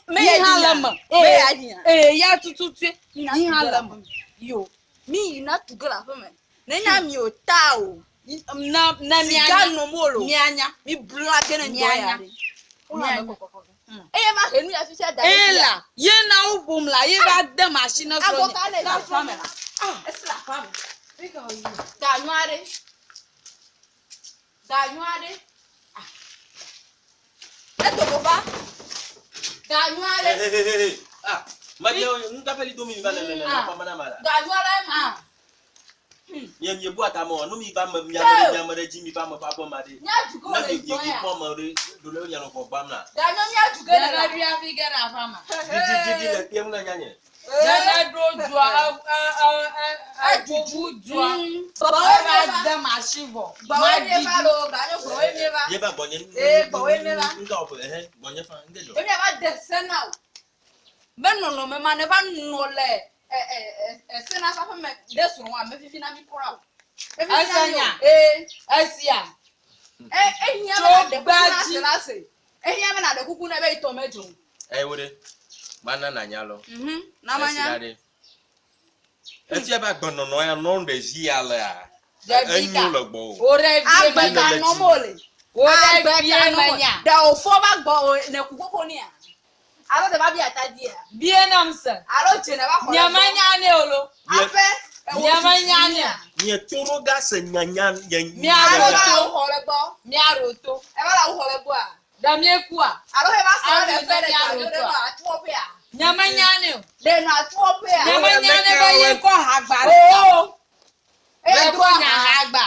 Me Yi ya hã dzi le nya. me. Me ya dzi nya. Ee, ya tututue. Yina Yi hã tu ge le le me. Yo. Mi yina tu ge le aƒe me. Ne nya mi o ta o. Ne ne Siga mianya. nom wo le o. Mianya. Mi bla ge ne ŋdɔ ya Mianya. ɖe. Mianya. Eye va he nu ya fifia da ɖe fia. Ela, ye na wo ƒom la, ye va dem asi ne Agɔ srɔ̃nye. ka le le aƒea me la? Esi le aƒea me. Ga nyɔ aɖe. Ga nyɔ aɖe. Ah. Edo go va. Ga nyɔ aɖe. Hey, hey, hey, hey. Ah, ma dia nu ka feli do mi va le le le Ah. le mana ma la. Ga nyɔ aɖe ma. Mie mie bu ata mo, nu mi va me mia me mia me ɖe dzi mi va me ƒe abɔ ma ɖe. Mía du ge Ne wole mi ŋdɔ mi ya. kpɔ me ɖe ɖo le mia nɔ gbɔ gbam na. Ga nyɔ mía du ge le Nene la. ɖo hafi ge ɖe aƒea me. Didi didi le kpem na nyanye. Nene ɖo dua, e e e e eʋuʋu dua. Gbɔwɔe Eva mie va. dem asi vɔ. Gbɔwɔe mie va Maɖiɖi. lo. Ga nyɔ gbɔwɔe mie va. Ye va gbɔnye. Ee, gbɔwɔe mie va. Nga wɔ ehe gbɔnye fa nge dzɔ. Be miava de se na wò. Be nɔnɔme ma ne va nɔ le ɛ ɛ ɛ ese na ƒe aƒeme ɖe srɔ̃wòa mevivi na mi kura o. Mevivi na mi o. Ese nya. Ee. Esia. E ehiã be Tso nàɖe kuku na gbadzi. se la se. Ehiã be nàɖe kuku na be etɔ medzo o. Eye wo ɖe. Mana na nya lɔ. Na manya. Esi ɖe. Efia be agbenɔnɔ ya nɔ ɖevi ya lea. Ɖevi ka? Enyo le gbɔ o. Wo ɖe vie Agbe menya. ka nɔm wole. Wo ɖe Agbe vie ka nɔm wole. menya. Ɖe wòfɔ va gbɔ o ne ku koko nea? Alo ɖe va bia atadia? Bie nam se. Alo dze ne va xɔ le Nye gbɔ? menya nɛ o lo. Aƒe. Ewɔ Nye menya susu nɛ. nea? Nye toro ga se nyanya nye. Mia Alo ɖo va to. le awu xɔ le gbɔ. Mia ɖo to. Eva le awu xɔ le gbɔa? Ɖe miekua? Alo he va srɔ̃ Awu ɖe ƒe ɖe ɖe mia ga ɖo ɖo ɖe toa? nɔ atuɔƒea? Nye menya nɛ o. Ɖe nɔ atuɔƒea? Nye menya nɛ be ye kɔ hagba ɖe. Oo. Ye Eya kɔ do nya aha. hagba.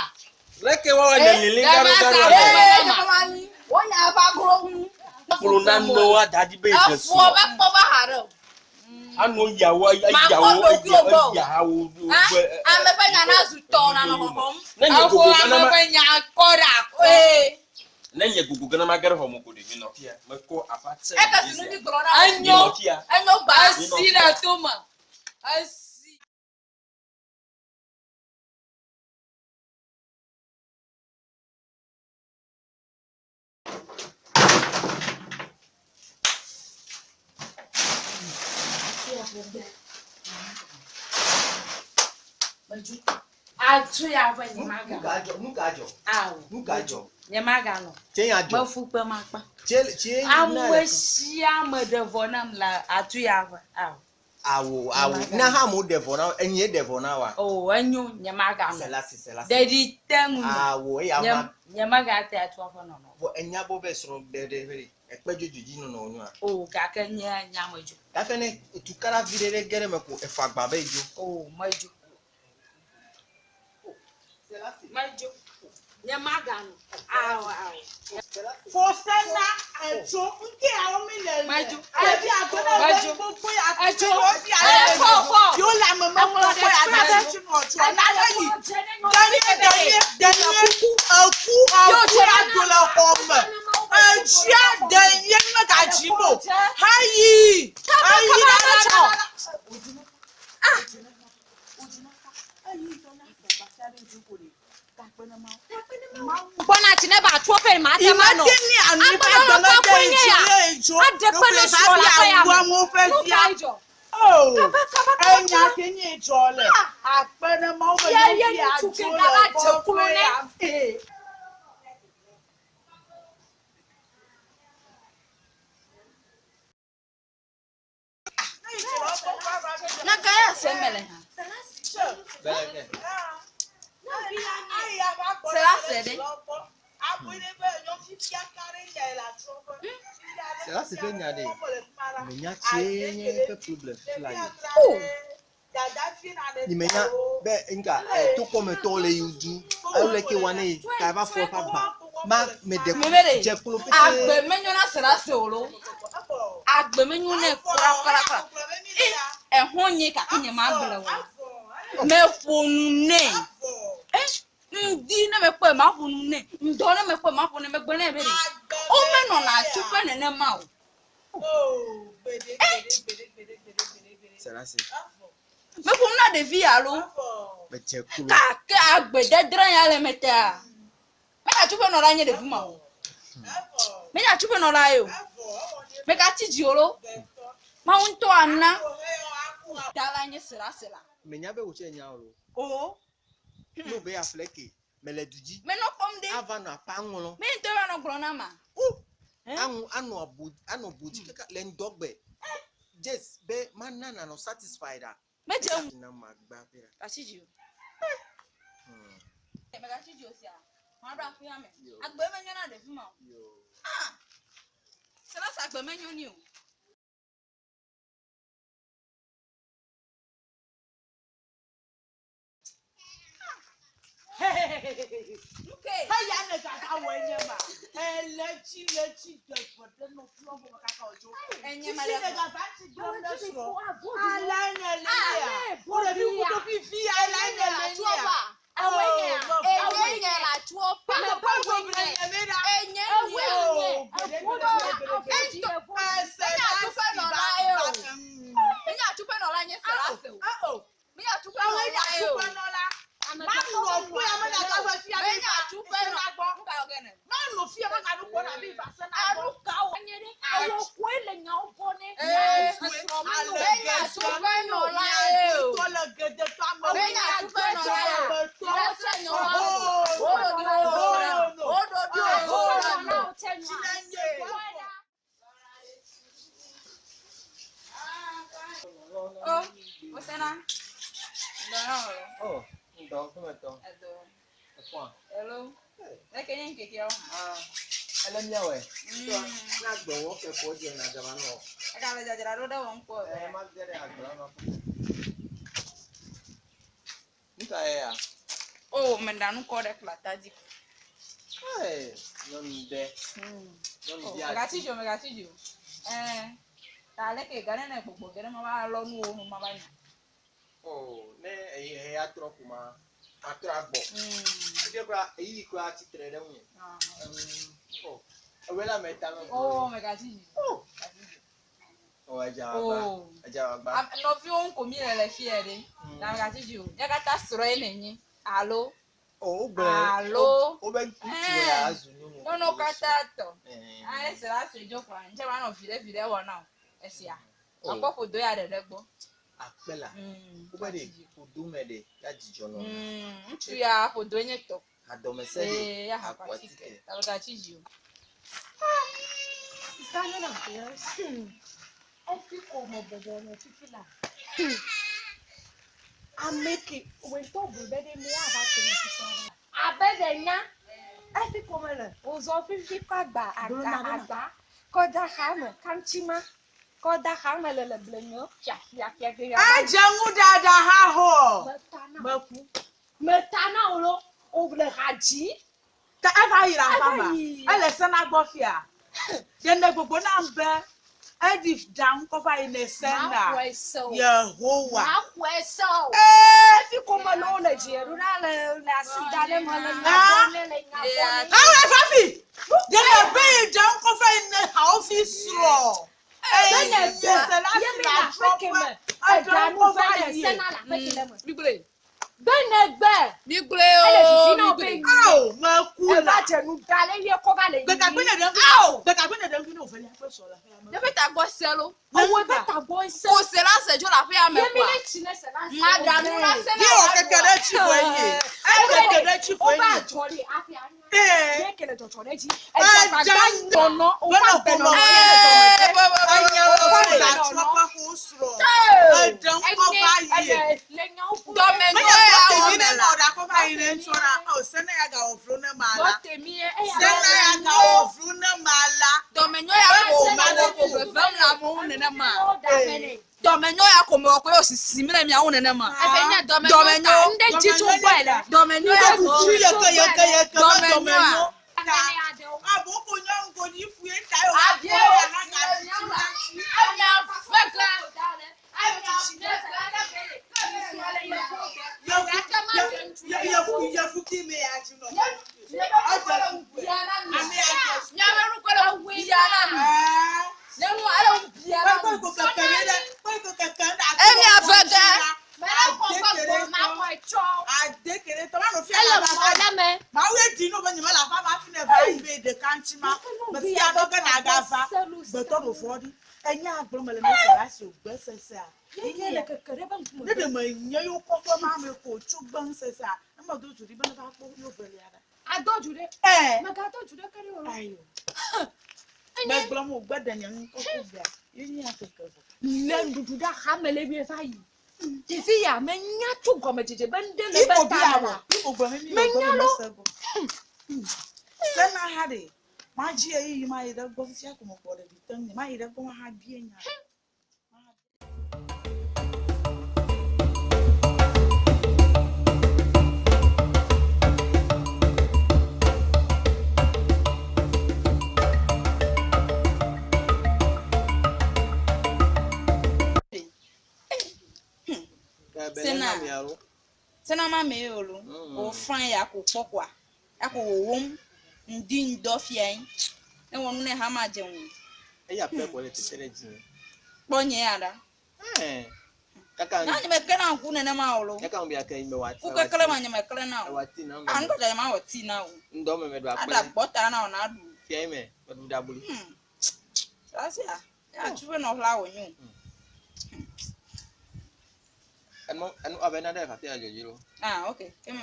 Leke wa nye lili Ɖe garo ma garo. sa ale. ɖe. Ee, nye ma nyi. Wonya va gro ŋu. Kplɔ nanewo ada ɖi be dze Efuɔ srɔ̃. va kpɔ va ha ɖe o. Anɔ yawo Makpɔ yawo ɖokuiwò gbɔ o. yawo. Ha? Ame ƒe nya nazu tɔ nanɔ xɔxɔm. Ne nye Exɔ gogo ame gana ma ƒe nya kɔ ɖe akɔ. Ee. ne nye gogo gana ma ge ɖe xɔme ko ɖe mi nɔ fia. Mekɔ afa tse. Eke si nu mi gblɔ na wo. Mi Enyo. nɔ fia. Enyo gba. Esi ɖe tome. Esi. Atu ya ƒe nye maganɔ. Nu ka dzɔ? Nu ka dzɔ? Awo. Nu ka dzɔ? Nye maganɔ. Tse nya dzɔ. Mefu kpe makpa. Tse tse na Ame le. sia ame ɖe vɔ nam le atu ya ƒe. Awo. Awo awo. Na hã mo ɖe vɔ na enyi ɖe vɔ na wa. O enyo nye maganɔ. Selasi selasi. Ɖeɖi te ŋunye. Awo eya Nye ma. nye megate atua ƒe nɔnɔ. Vɔ enya bɔ be srɔ̃ ɖe ɖe ɖe ekpe dzodzo dzi nɔnɔ wonyoa. O gake nye nya medzo. Gake ne tukara vi ɖe ɖe ge ɖe me ko efɔ agba be dzo. O medzo. Medzo. Nye maganɔ. Awo awo. Fosena etso nke yawo mi le le. Medzo. Ɖevi agbena Medzo. be gbogbo ya Etso. yo fi ale Ee, fɔ, fɔ. Yo le ame me gbogbo ya ɖe tsi nɔ tso na be yi. Danye danye danye eku eku ya do le xɔ me. Etsia danye megadzi mo. Hayi hayi Kaba ɖe tsɔ. Gbɔna tsi ne ba tso ƒe ma te ma nɔ. Imete ni anu ƒe Agbenɔnɔ agbeme ka de koe nye etsi ya? ye etso. Aɖe kpe ne srɔ̃ le aƒe ya me. Awu amewo ƒe Nu fia. ka dzɔ? Oh, Kaba kaba kaba enya kaba. ke nye dzɔ le akpe ne mawu be Ye ye nyɔnuvi ŋutsu adzo ke le gava dze kɔƒe klo ne. ya me. Na ka ya se mele hã. Bɛlɛ kɛ. Selasi ɖe. Selasi ƒe nya ɖe. Menya tse nye eƒe problem fila yi. Ni menya be nka tokɔmetɔwo le yi du alo leke wa ne yi ka va fɔ eƒe agba ma me ɖe Mebe ɖe. dze klo pete. Agbe menyo na Selasi o lo. Agbe menyo nɛ kura kura kura. Ɛhɔn nye gake nye ma gblẽ o. Meƒo nu nɛ. Ŋdi ne mekpɔe ma ƒo nu nɛ. Ŋdɔ ne mekpɔe ma ƒo nu nɛ. Megblɔ nɛ be ɖe. Womenɔna atsuƒe nenema o. Selasi Meƒo nu na ɖevi alo. me dze klo. Gake agbe dedre ya le me tea. Menye atsuƒe nɔla nye ɖevi ma o. Menye atsuƒe nɔla ye o. Megatsi dzi o lo. Mawu ŋutɔ ana. Da la nye Selasi la. Menya be wòtse nya o lo. O. Ne be aflɛ ke me le du dzi Menɔ kpɔm ɖe. ava nɔ aƒa ŋlɔ. Me ŋutɔ va nɔ gblɔ na ma. Anu anɔ abo anɔ bo dzi kaka le ŋdɔgbe. Just be mana nanɔ satisfied a. Medze ŋu. Na ma gba ƒe ɖa. Gatsi dzi o. Megatsi dzi o sia. Maɖo aƒea me. Agbe menyo na ɖevi ma o. Ah! Selasi agbe menyo ni o. Nu ke? Eya ne gava wɔ enye ma. Ele tsi le tsi de ƒe ɖe nɔ ƒlɔ bɔ kaka wòdzo. Enye ma Fifi ɖe ne vɔ. gava tsi gblɔm ɖe srɔ̃. Ala nye le ya. Wo ɖevi kudo fifi ala nye le ya. Enye nye la tsuɔƒa. Enye nye. Menye atsuƒe nɔla nye Selasi o. Menye atsuƒe nɔla ye o. Menye atsuƒe nɔ. Nu ka wɔ ge ne? Anu ka wɔ? Awo koe le nyawo bɔ ne. Menye atsuƒe nɔla ye o. Menye atsuƒe nɔla ye o. Selasi nye wa o. Woɖo ɖi wo ɖa. Woɖo ɖi wo ɖa. O, wosena. Dɔ na wò lo. Oh, ŋdɔ ƒemetɔ. Edo. Ekpɔa. Hello. Leke nye ŋkekeawo hã. Ah, ele miawɔe. Na gbe wɔ ke kɔ dze na gama nɔ. Ega le dzadzraɖo ɖe wɔm kpɔ. Ɛ ma ge ɖe agblea me. Nu ka ye ya? O, meɖa nu kɔ ɖe kplata dzi. Ee, nyɔnu ɖe. Nyɔnu O, vi megatsi dzi o, megatsi dzi o. Ɛɛ, Ta leke ga ne ne gbɔgbɔ ge ɖe ma va lɔ nuwo nu ma va nya. Oh, ne eyi eya trɔ ko ma, atrɔ agbɔ. Fifia kura eyi kura tsitre ɖe ŋunye. Oh, ewɔe la me ta me. Oh, megatsi dzi. Oh. Oh, edza agba. Oh. Edza agba. Nɔviwo ŋu ko mi le le fia ɖe. Na megatsi dzi o. Nye katã srɔ̃e nenye. Alo. Oh, wogblɔe. Alo. Wobe ŋutsu ya azu nyɔnu. Nyɔnuwo katã tɔ. Eh. Ale se la se dzo kɔa, ŋtsɛ ma nɔ viɖe viɖe wɔ na o. Esia. Oh. Akpɔ ƒodo ya ɖeɖe gbɔ. Akpe la. Wobe ɖe ƒodo me ɖe ya dzidzɔ nɔ. Ŋutsu ya ƒodo nye tɔ. Hadɔmese ɖe. Ee, ya ha Akɔ atike. Ta megatsi dzi o. Sista ne na efi ko me bɔbɔ nɔ fifi la. Ame ke wòtɔ bu be ɖe mi ava to mi fifi la. Abe ɖe nya efi ko me le wòzɔ fifi kɔ agba agba agba kɔ da xa me kantsima kɔ da xa me le le blenyo fia fia fia fia. Edze ŋu ɖaɖa hã xɔ. Metana Meku. metana wo lo wòle ha dzi. Ta eva yi le aƒea Eva mea? yi. Ele sena gbɔ fia. Ɖe ne gbogbo nam be eɖi ɖa ŋkɔ va yi ne sena. Maxɔe se o. Yehowa. Maxɔe se o. Ee. Efi ko me le wole dzi ɖo ɖa le le asi da ɖe me le nya Ah. gbɔ ne le nya gbɔ ne. Awo fafi. Ɖe ne be yi ɖa ŋkɔ va yi ne hawo fi srɔ̃. Be ne Eye gbe se la ye si mi la le aƒe ke me. eɖa Eɖa nu ŋkɔ va va ne yi. sena le aƒe ke le me. Migblɔe. Be ne gbe Migblɔe ele o. vivi na wo be Migblɔe. Awo meku eva la. dze nu da le ye kɔ va le Gbegagbe yiyi. ne ɖe ŋu. Gbegagbe ne ɖe ŋu ne wòvelia kple srɔ̃ le aƒea me. Ne ƒe tagbɔ se lo. Owó ebe tagbɔ se. Ko se la se dzo le aƒea me Ye mi kɔa. ne tsi ne se la se. Maɖa nu la se Ye wɔ keke ɖe tsi vɔ ye. Ekeke ɖe tsi vɔ Wobe ye. adzɔ ɖe aƒea nya. Ee. Ye ke le dzɔdzɔ ɖe dzi. Edza Edza nɔ. nɔnɔ woƒe Benɔ agbenɔnɔ ƒome. ye le dɔme dze. Enye Woƒe la agbenɔnɔ. trɔƒe xo srɔ̃. Eɖe ŋkɔ va yi. Ene le nyawo ƒom. Dɔmenyo Menye ya gbɔtemi wɔ ne me nɔ la. ɖa kɔ va yi ne ŋutsɔ ɖa. O sene ya gawɔ vlo ne ma la. Gbɔtemi ye eya Sene ya gawɔ vlo ne ma la. Dɔmenyo ya ko me wɔ ko vevem le amewo nenema. Dɔmenyo ya ko me wɔ ko ye wòsisim ɖe miawo nenema. Efe nye dɔmenyo Dɔmenyo. ta. Ŋɖe dzi tso gbɔe la. Dɔmenyo ya ko. Kuku yeke yeke yeke be Dɔmenyoa. dɔmenyo. Aboko nyɔnu ko dzi ƒu ye ta ye wòva Abie kpɔ ya wo na si ga le tsi miawo la la. tsi. Emia feke. Yevu yevu ki me ya tsi nɔ. Ame ya tsi. Miabe nu ko le ŋu bia na mi. Ɛɛ. Nyɔnu ale ŋu bia na mi. Kpekpe keke mi ɖe kpekpe keke ɖe. Emia feke. Adekere tɔ ma nɔ fia Ele la mɔ va. ɖe me. Mawu ye di no be nye me le aƒea ma fi ne va yi be ɖeka ŋuti ma. Me fia ɖo ge na ga va. Gbetɔ ɖo vɔ ɖi. Enya gblɔ me le me se la si o gbe sesea. Ye ke le keke ɖe be ŋkume. Ne ɖe me nye yewo kɔƒe ma me ko tso gbe ŋu sesea. Ne me do dzu ɖi be ne va kpɔ yewo velia ɖa. Adɔ dzu ɖe. Ɛɛ. Megadɔ dzu ɖe ke ɖe o. Ayo. Megblɔ mo gbe ɖe nye ŋkɔ ko vea. Ye nye keke vɔ. Le nuɖuɖu ɖe axame le mi va yi. Ɖevi ya menya tso gɔmedzedze be ŋɖe le be Iko ta bi me awɔ. la. Iko gblɔ mi mi Menya gbe lo. me se go. Sena ha ɖe. Ma dzi eyi ma yi ɖe gbɔ fifia ko me kpɔ ɖevi te ŋu. Ma yi ɖe gbɔ ma ha bie nya. Sena. Sena ma me ye o lo. O fan ya ko kpɔ koa. Ya ko wowom. Ŋdi ŋdɔ fia yi. Ne wɔ nu ne hã ma dze ŋu. Eya pɛ kɔ le tete ɖe dzi. Kpɔ nye ya ɖa. Ɛɛ. Kaka Na nye me klẽna ŋku nenema o lo. kaka ŋu bia ke me wa. Ku kekle ma nye me klẽna o. Ewa ti na me. Ah, ŋkɔ dza nye ma wɔ tii na o. Ŋdɔ me me ɖo Aɖa akple. gbɔta na o na ɖu. Fia yi me me ɖu ɖaboli. Sasia. Ya tsu be nɔƒla wònyo. Enu enu abe na ɖe fafia dzodzi lo. Ah, ok. Ke me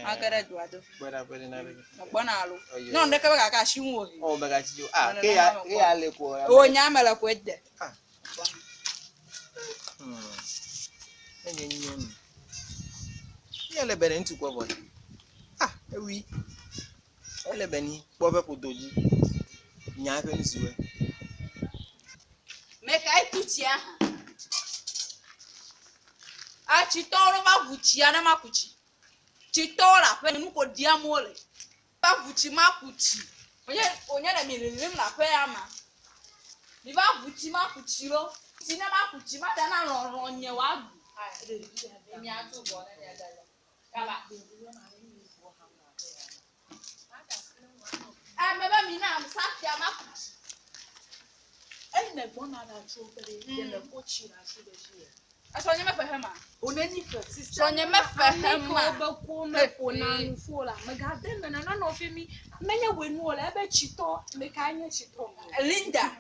ma ge ɖe dua do. Gbɔ ɖa gbɔ ɖe na ɖe. Megbɔna alo. Oyo. Nyɔnu ɖeke be gake asi ŋu o. Ɔ megatsi dzo. Ah, Nene ke ya ma me ke ya le ko. O nya me le koe de. Ah. Enye nyɔnu. Ye le be ne ŋutsu kpɔ vɔ. Ah, ewi. Ele be ni kpɔ eƒe ƒodo dzi. Nya eƒe nu siwoe. Me kae tu tsia hã? Atsitɔwo ɖo va ʋu tsia ne maku tsi. Tsitɔwo le aƒe nu ko ɖiam wole. Va ʋu tsi maku tsi. Wònye wònye ɖe mi lilim le aƒe ya ma. Mi va ʋu tsi ma ku tsi ɖo. Tsi ne ma ku tsi ma da na lɔlɔ nye wa ɖu. Mia tso bɔ ne mia da le. Kaba. Ame be mi na safia ma ku tsi. Eyi ne gbɔna ɖa tso be ɖe ɖe le ko tsi ɖe asi ɖe dzi yɛ. Esrɔ̃nye mefe hema. Oneni fe. Srɔ̃nye mefe hema. Ame ke wo be ko meƒona nu ƒo la, megade me na nanɔ fi mi. Menye wòe nu o le ebe tsitɔ, ame kae nye tsitɔ? Linda,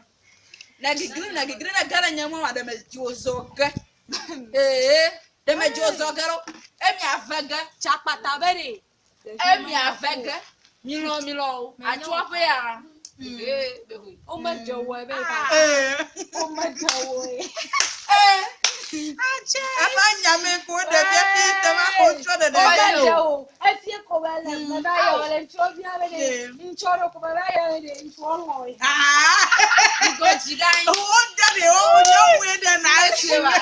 ne gigli ne gigli ne ge ɖe nye mɔ ma ɖe me dzo zɔ ge. Ee, ɖe me dzo zɔ ge ɖo. Emi ave ge. Tsakpata be ɖe. Emi ave ge. Milɔ milɔ o. Atsoa ƒe ya. Ee, be hoe. Womedze wɔe be va. Ee. Womedze wɔe. Ee. Eƒe nyame ko ɖe fiafi te va ko ŋutsua ɖeɖe Womedze o. Efie ko be le me va yɔ le ŋutsua bia be ɖe. Ŋutsua ɖo ko be va yɔ ɖe ŋutsua lɔe. Ŋgɔ dzi ɖe anyi. Wo de ɖe wo nyɔnue ɖe na esi me.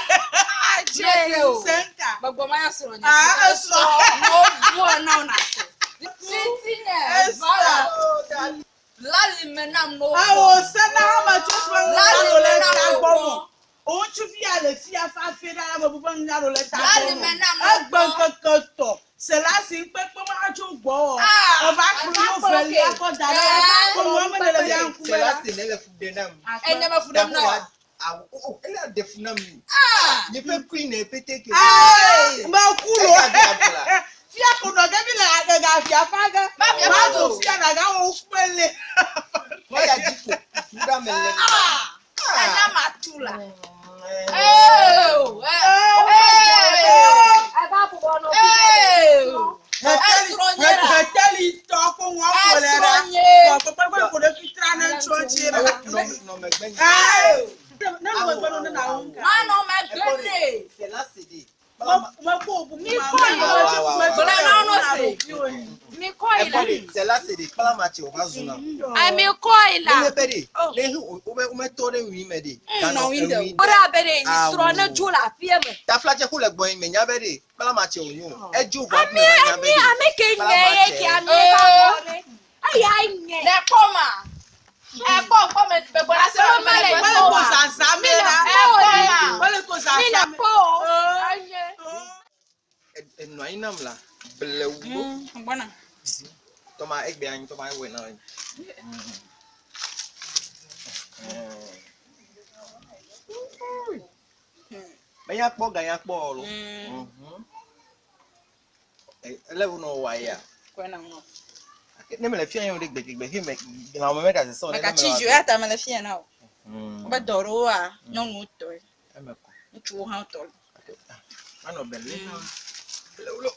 Mese o. Senta. Gbɔgbɔ ma yɔ srɔ̃nye. Ah, esrɔ̃. Ne wobu na wo nàse. Titi nye vala. Lali me nam no. Awo sena hame tso srɔ̃ ŋu Lali ɖo le me nam ta no gbɔ kpɔ. mo. Ŋutsuvi ya le fia fafe ɖe ame bubu ŋu ɖo le ta Lali gbɔ me mo. nam no Egbe kpɔ. ŋkeke tɔ. Selasi ŋkpekpe ma tso gbɔ o. Ah, Eva kplɔ eva yewo kplɔ velia ke. kɔ da ɖe. Eh. Ko nua me le via ŋkume la. Selasi ne le fu ɖe nam. Enye me fu ɖem na wa. Awo, o, ele aɖe fu nam mi. Ah! Nye ƒe kui ne pete ke. Ah, meku lo. Ega ɖe abla. Fia ko nɔ ge mi le ega fia fa ge. Ma fia fa Ma go. zo fia na ga wo kpele. Eya dzi ko fu ɖe ame le. Ah! Ena ma tu la. Eh. Ee! Ee! Eva bɔbɔ nɔ fi Ee! Hɛtɛli Esrɔ̃nye la. hɛtɛli tɔ ko ŋua ko le ɖa. Esrɔ̃nye. Kɔ kpekpe ko ɖe fi tra ne ŋutsuɔ tsi ɖa. Awo, nɔ nɔ megbe nye. Ee. Ne nu megbe no ne na wo ŋka. Manɔ megbe nɛ. Selasi ɖe. Me ko bu Mi kɔ yi la. Gblɔ na wo se. Mi kɔ yi la. Ekɔ ɖe Selasi ɖe kplamatse wòva zuna. Ai mi kɔ yi la. Ne be ɖe, ne he wo wometɔ ɖe ŋui me ɖe. nɔ ŋui ɖe o. Wo ɖe abe ɖe nyi srɔ̃ ne dzo le aƒea me. Taflatse ku le gbɔnye me nya be ɖe kplamatse wònyo. Edzo vɔ Ami ami ame ke nye ye ke ami va bɔ ɖe. Eya nye. Ne kpɔ ma. Ekpɔ kpɔ me gbegbe la se Asɔ ma le Mele ko zazã me ɖa. Ekpɔ ma. Mele ko Mi zazã le me. kpɔ o. Enye. Enɔ anyi nam la blewu ɖo. Gbɔna. Tɔma egbe anyi tɔma ewɔe na anyi. Menya kpɔ ganya kpɔ o lo. Ele wo nɔ wɔ ya. Kɔe na ŋu. Ne mele fia yɛn ɖe gbegbe he me lãme me gase sɔ. Meka tsi dzo ya ta mele fia na o. Wobe dɔ ɖewoa, nyɔnuwo tɔe, Eme kɔ. ŋutsuwo hã tɔ. Anɔ bele na. Blewu lo.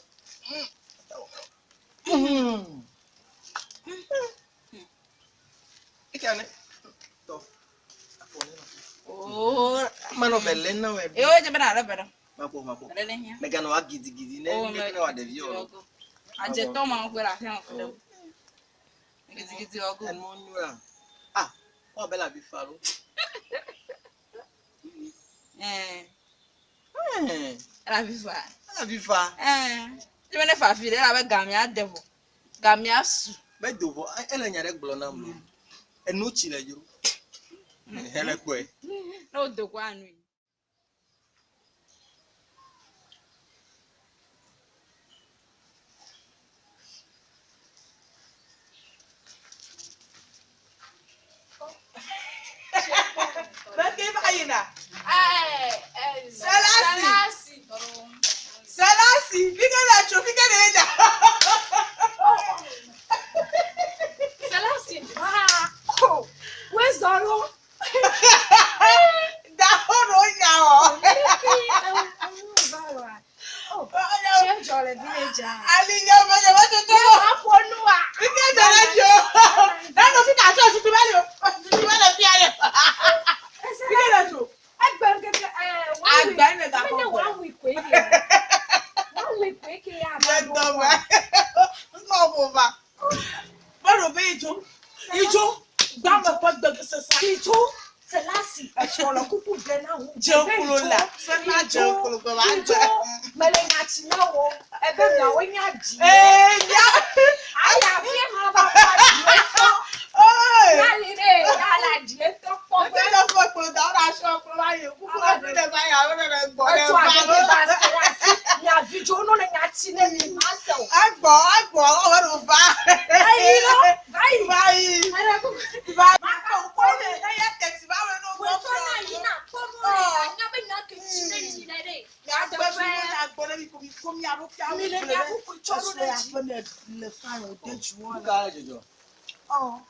Ekia ne. Tɔ. Afɔ ne nɔ. Oo. Manɔ bele na wɛ. Ewo dze be na ɖe be ɖe. Makpɔ makpɔ. Ɖe le hiã. Meganɔ wa gidigidi ne Oo, ne ne wa ɖevi o lo. Adzetɔ ma ŋgɔ le afi ma ƒo ɖe. Gidigidi wɔ go. Enu nyo ya. Ah, wa bɛ la bi fa lo. Ɛɛ, Ɛɛ, ele afi fa. la bi fa. Ɛɛ, dze be ne fa afi ɖe elabe gamea de vɔ. Gamea su. Bɛ do vɔ ele nya ɖe gblɔ nam lo. Enu tsi le dzro. Ele kpɔe. Ne wodo kɔ anui. Beke va yina. Ɛɛ, ɛɛ, Selasi. Selasi. Selasi fi ke le tso fi ke le da. Selasi. Ah. Oh. Wezɔ lo. Da wo ɖo nya wɔ. Tse dzɔ le village a. Ali nye me nye me toto. Aƒo nua. Fi ke dzɔ le tso. Ne no fi ka tso tutu va le o. Tutu va le fia le. Fi ke le tso. Egbe ŋkeke ɛɛ. Agba ne ga Menye kɔkɔe. one week koe ke. One week koe ke ya Le va ɖo. dɔme. Ŋkɔ ƒo va. Meɖo be idzo. Idzo. Gbame ƒe gbe sese. Idzo. Selasi esrɔ̃ le kuku ɖe na wo. Dze klo la. Sena dze klo gbe va Idzo. dze. Mele nyatsi na wo. Ebe miawoe nya dzi. Ee mia. Aya fie ma va kpɔ adie tɔ. Ee. Yali ɖe yala adie tɔ kpɔ Ete le fɔ ne mi ma se o. Egbɔ egbɔ ɔwɔ ɖo va. Ayi lɔ, va yi. Va yi. Meɖe kuku. Va. Makpɔ ŋkɔ ne eya teti va wɔ ne Wòe wɔ tɔ na yi na kpɔ mɔ ɖe anya be nya ke tsi ne yi ɖe ɖe. Miagbe fi ne miagbe ne mi ko mi ko mia ɖo fia Mi le mia kuku tsɔ ɖo ɖe dzi. Aƒe me le fain o de dzi wɔ. Nuka le dzɔdzɔ? Ɔ.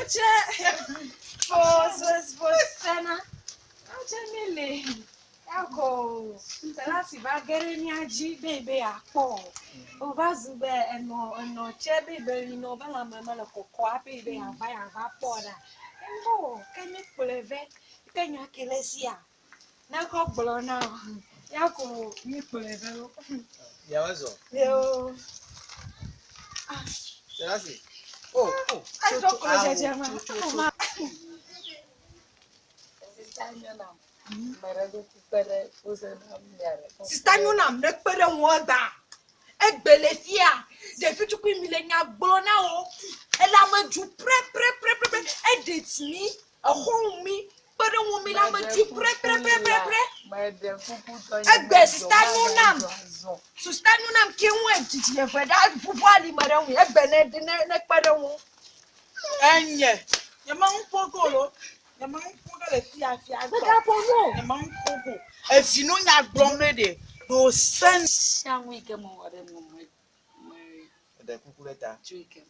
Tse fosfosfosena. Tse mi le yakɔ selasi va ge ɖe mía dzi be be yeakpɔ. Wova zu be enɔ enɔ tse be be yinɔ be lãme mele kɔkɔ hafi be yeava yeava kpɔ ɖa. Ŋgɔ ke mi kplɔe vɛ ke nya ke le sia ne kɔ gblɔ na wo ya ko mi kplɔe vɛ wo. Miawo zɔ. Yewo. Selasi. Oh, oh. Eɖo klo dzedze ma. Ma. Sista nyɔnam ne kpe ɖe ŋu egba. Egbe le fia. Ɖevi tukui mi le nya gblɔ na wo. Ele ame dzu prepreprepre. Eɖe ti mi, exɔ mi, kpe ɖe ŋu mi le ame dzu prepreprepre. Egbe sista nyɔnam. Sista nyɔnam ke ŋu edzidzi eve ɖa ʋuʋu ali me ɖe ŋu. Egbe ne ne ne kpe ɖe ŋu. Enye. Nye ma ŋu ƒo go lo. Nye ma ŋu ƒo ge le fia fia gbɔ. Megaƒo nu o. Nye ma ŋu ƒo go. Evi nu nya gblɔm ne ɖe. Ɖo sen. Sia ŋu yi ke mewɔ ɖe nu me me Eɖe kuku ɖe ta. tsoe ke.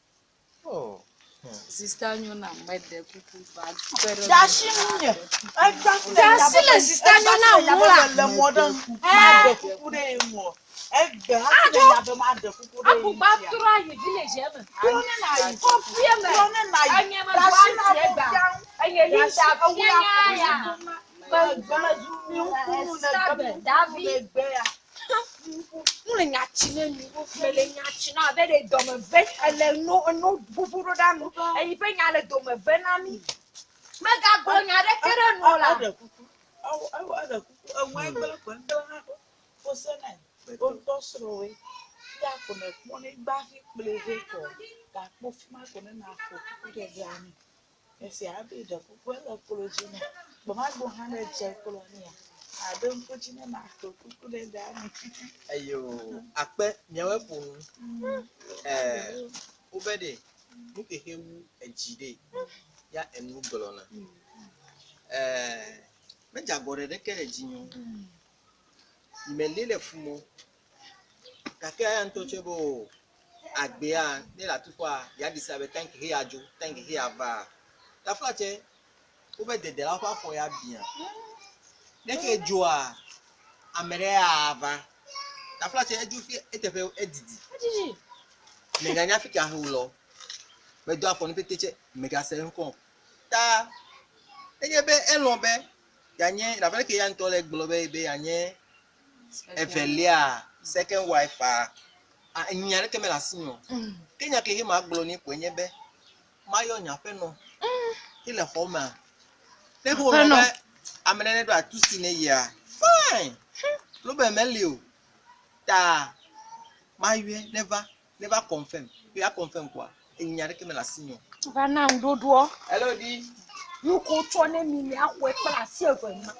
Oh. Sista nyɔna meɖe kuku va kpe ɖe Dasi ŋunye. Egba fi le Dasi le sista nyɔna ŋu la. Le mɔ ɖe ŋu. Maɖe kuku ɖe ye ŋu. Egbe hafi le nya be maɖe kuku ɖe ye Akugba ŋutia. trɔ ayi village me. Trɔ ne na yi. Kɔƒea me. Trɔ ne na yi. Enye me Dasi zɔ na anti wo egba. fia ŋu. Enye Dasi Linda ewu fia la nya ƒo ya. Me mezu mi ŋku le Sista gbe mi Davi. le gbe ya. Nu le nya tsi ne mi. Me le nya tsi na abe ɖe dɔme ve ele no no ʋuʋu ɖo ɖa nu. Eyi ƒe nya le dome ve na mi. Megagblɔ nya ɖeke ɖe nu o la. Eɖe kuku. Ewo ewo eɖe kuku. Eŋu egblẽ ko egblẽ hã ko. Fose nɛ. Woŋutɔ srɔ̃woe. Fia ko ne kpɔ ne gba fi kple ve kɔ. Gakpo fi ma ko ne na ƒo kuku ɖe ɖa nɛ. Esia be ɖe kuku ele klo dzi nɛ. Gbemagbe hã ne dze klo nɛa. Aɖo ŋku dzi ne na ƒo kuku ɖe ɖa nɛ. Eyo, akpe miawoe ƒo nu. Ɛɛ, wobe ɖe nu ke xe wu edzi ɖe ya enu gblɔna. Ɛɛ, medze agɔ ɖe ɖeke le dzinye o. Nyemeli le fu me o. Gake eya ŋutɔ tsɔe be o agbea ne le atu ƒua yeaɖi sa be tanki xe yeadzo, tanki xe yeava. Taflatse wobe dedelawo ƒe afɔ ya biã. Ne ke dzoa ame ɖe ava. Taflatse edzo fi eteƒe edidi. Meganya fi ka wòle o. Medo afɔ nu pete tse megase eŋkɔ o. Ta enye be elɔ̃ be yeanye abe leke eya ŋutɔ le gblɔ be be yeanye evelia second wife a enya ɖeke mele asinye o. Ke nya ke he magblɔ nɛ koe nye be mayɔ nye aƒenɔ ye le xɔ mea. Ne wòlɔ̃ be ame ɖe neɖo atu si ne yia fine. Problem meli o. Ta mayɔe neva neva confirm. Ye ya confirm koa enya ɖeke mele asinye o. Va na ŋuɖoɖoɔ. Hello di. Nu ko tsɔ ne mi miaxɔe kple asi eve ma.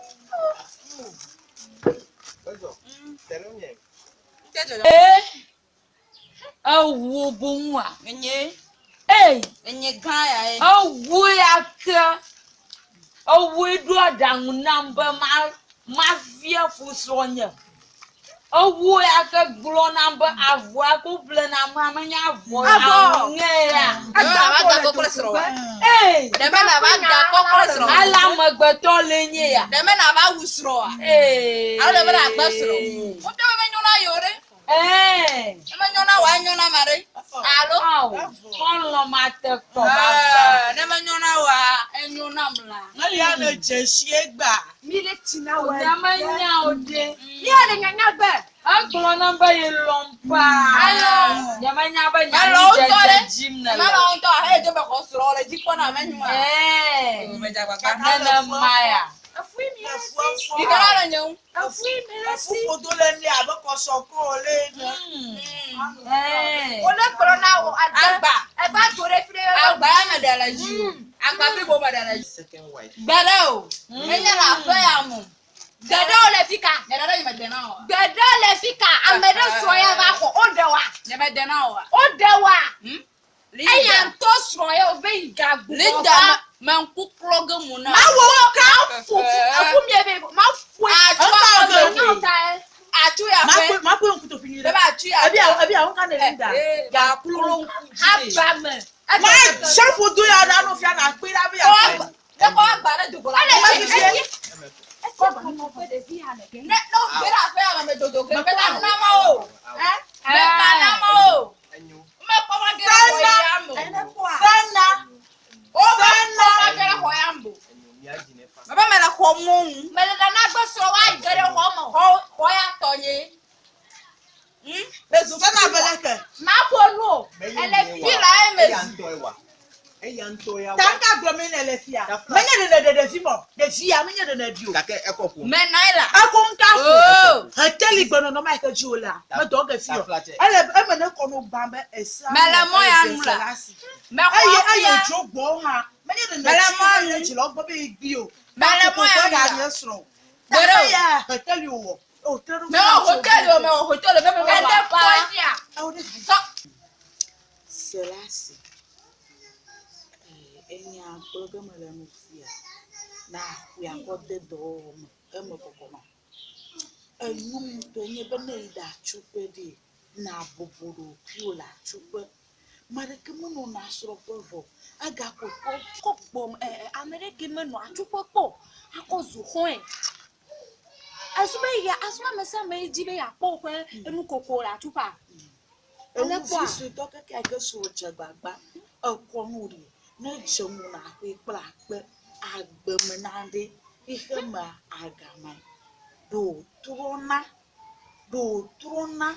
Ezɔ. Te ɖe ŋunye. Ee, ewo boŋua. Enye. Ee. Enye gã ya ye. Ewo ya ke. Ewoe ɖo aɖaŋu nam be ma mafia fu srɔ̃nye. Ewo ya ke gblɔ nam be avɔa ko ƒle nam hã menye avɔ Avɔ. aŋe ya. Ɖe me nava da kɔ kple srɔ̃wòa? Ee. Ɖe me nava da kɔ kple srɔ̃wòa? Ale amegbetɔ le nye ya. Ɖe me nava wu srɔ̃wòa? Ee. Alo ɖe me nagbe srɔ̃? Wotɔ be menyo na yewo ɖe. Ee. Ne menyo na wòa, enyo na ame aɖe. Alo? Ao, xɔlɔ̃ mate kpɔ vava. Ee, ne menyo na wòa, enyo nam la. Eya le dzesi egbea. Mi le tsi na wɔ. Nye menya o ɖe. Mía le nyanya be. Egblɔ nam be yelɔ̃m paa. Alɔ. Nye menya be nya Melɔ wo ŋutɔ dzedze ɖe. dzim nèle. Melɔ wo ŋutɔ ahe dzo be xɔ srɔ̃ le dzi kpɔ na ame nyuia. Ee. Medze agbagba. Nenema ya. Efui mi le si. Yi ke la le nye ŋu. Efui mi le si. Efuƒodo le nɛ abe kɔsɔkɔ le ene. Ee. Wole gblɔ na wo Agba. Eva do ɖe fi ɖe. Agba ya meɖe le dzi o. Agba blibo meɖe le dzi. Second wife. Gbe ɖe o. Menye le aƒe ya me o. Gbeɖewo le fi ka? Nye ɖe nye me de na o. Gbeɖewo le fi ka? Ame ɖe srɔ̃ ya va xɔ. Woɖe wa. Nye me de na o. Woɖe wa. Hmm? Eya ŋutɔ srɔ̃ ya wòve yi gagbugbɔ Linda va. me ŋku klɔ ge mo na. Mawo ka ƒo eƒu mie be maƒoe. Atsu Eka akɔ ge me ƒoe. Nyɔ ta ye. Atsu ya ƒe. Makpɔe ŋkutoƒi nyuie ɖe. Ebe atsu ya Ebi awo ebi awo ka ne Linda. Gaklo ŋku dzi. Aba me. Ma sɛfo do ya ɖa no fia na kpe ɖa be ya fɛ. Ne kɔ agba ɖe dogo la. Ele Ma fi fifie. fi. Ne ne wo ge ɖe aƒe ya me me dodo ge. Me ka na ma o. Me ka na ma o. Me kpɔ ma ge ɖe xɔ ya me o. Sena. O me kpɔ ma ge ɖe xɔ ya me o. Me be me le xɔ mɔ ŋu. Mele nana gbe srɔ̃ wa ge ɖe xɔ me. Xɔ xɔ ya tɔ nye. Sena bele ke. Maƒo nu o. Ele fi. Fi la ye me Eya zi. ŋutɔe wa. Eya ŋutɔ ya wa. Tanka gblɔ mi ne le fia. Menye ɖe ne ɖe ɖevi mɔ. Ɖevi ya menye ɖe ne ɖi o. Gake ekɔ ƒo. Me na ye la. Eko ŋka ƒo. Oo. Heteli gbenɔnɔ ma yi ke dzi wòlea, medɔ ge fi o. Taflatse. Ele eme ne kɔ no gbã be esa. Mele mɔ ya nu la. Me xɔ Eye aƒea. eye dzo gbɔ hã. Menye ɖe ne Mele tsi mɔ ne nu. dzi le gbɔ be yi o. Mele mɔ ya nu la. Nye srɔ̃. Gbeɖe o. Ya heteli wòwɔ. O te ɖo. Me wɔ hoteli o, me wɔ hoteli o, me me wɔ Ele aƒea. kpɔ fia. Sɔ. Selasi. Enya gblɔ ge mele nu fia. Na axɔe akɔ de dɔwɔwɔ me eme kɔkɔ ma. Enyo ŋutɔ nye be ne yi ɖe atsuƒe ɖe, na bɔbɔ ɖokuiwò le atsuƒe. Ame aɖeke menɔna srɔ̃ƒe vɔ. Egakɔ kpɔ Kɔ gbɔm ɛ ɛ ame ɖe ke menɔ atsuƒe kpɔ o akɔ zu xɔe. Asu be ya asu ame sia ame yi dzi be yeakpɔ woƒe enukoko le atsuƒea. Ele ewu kpɔa? vi suetɔ kekeake srɔ̃ dze gbagba ekɔ nu ɖi ne dze ŋu na aƒe kple akpe agbeme na ɖe xexeme agama ɖo trɔna ɖo trɔna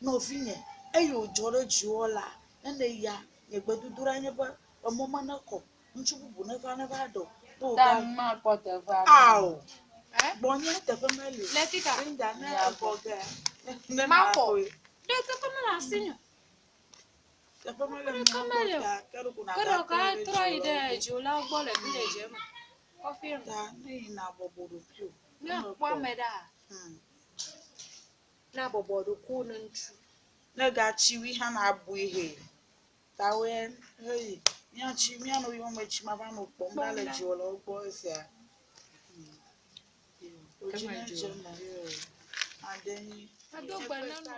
nɔvinye eye wòdzɔ ɖe dziwò la ne ne ya nye gbedodoɖa nye be emɔ ma ne kɔ ŋutsu bubu neva neva ɖe o be wòga Ta ma kpɔ teƒea. ao gbɔnye teƒe meli o Le fi ka? Linda ne exɔ ge ne Makɔ. maxɔe. Ɖe teƒe mele asinye o. Teƒe mele Ɖeke mía gbɔ meli o. ta ke ɖeko Ke ɖe nàgatrɔ ka ɖe trɔ yi ɖe dziwòlawo gbɔ. dziwòlawo gbɔ le village me. Kɔfi me. Ta ne yina bɔbɔ ɖokuiwò. Míakpɔ ame ɖa. Na bɔbɔ ɖokuiwò ne ŋutsu. Ne gatsiwui hã nabui he. Tawoe heyi. Míatsi mía nɔviwo me tsi ma va nɔ kpɔm ɖa le dziwòlawo gbɔ esia. Wò dzi ne dze eme. Ade nyi. Ado gbe na nɔ.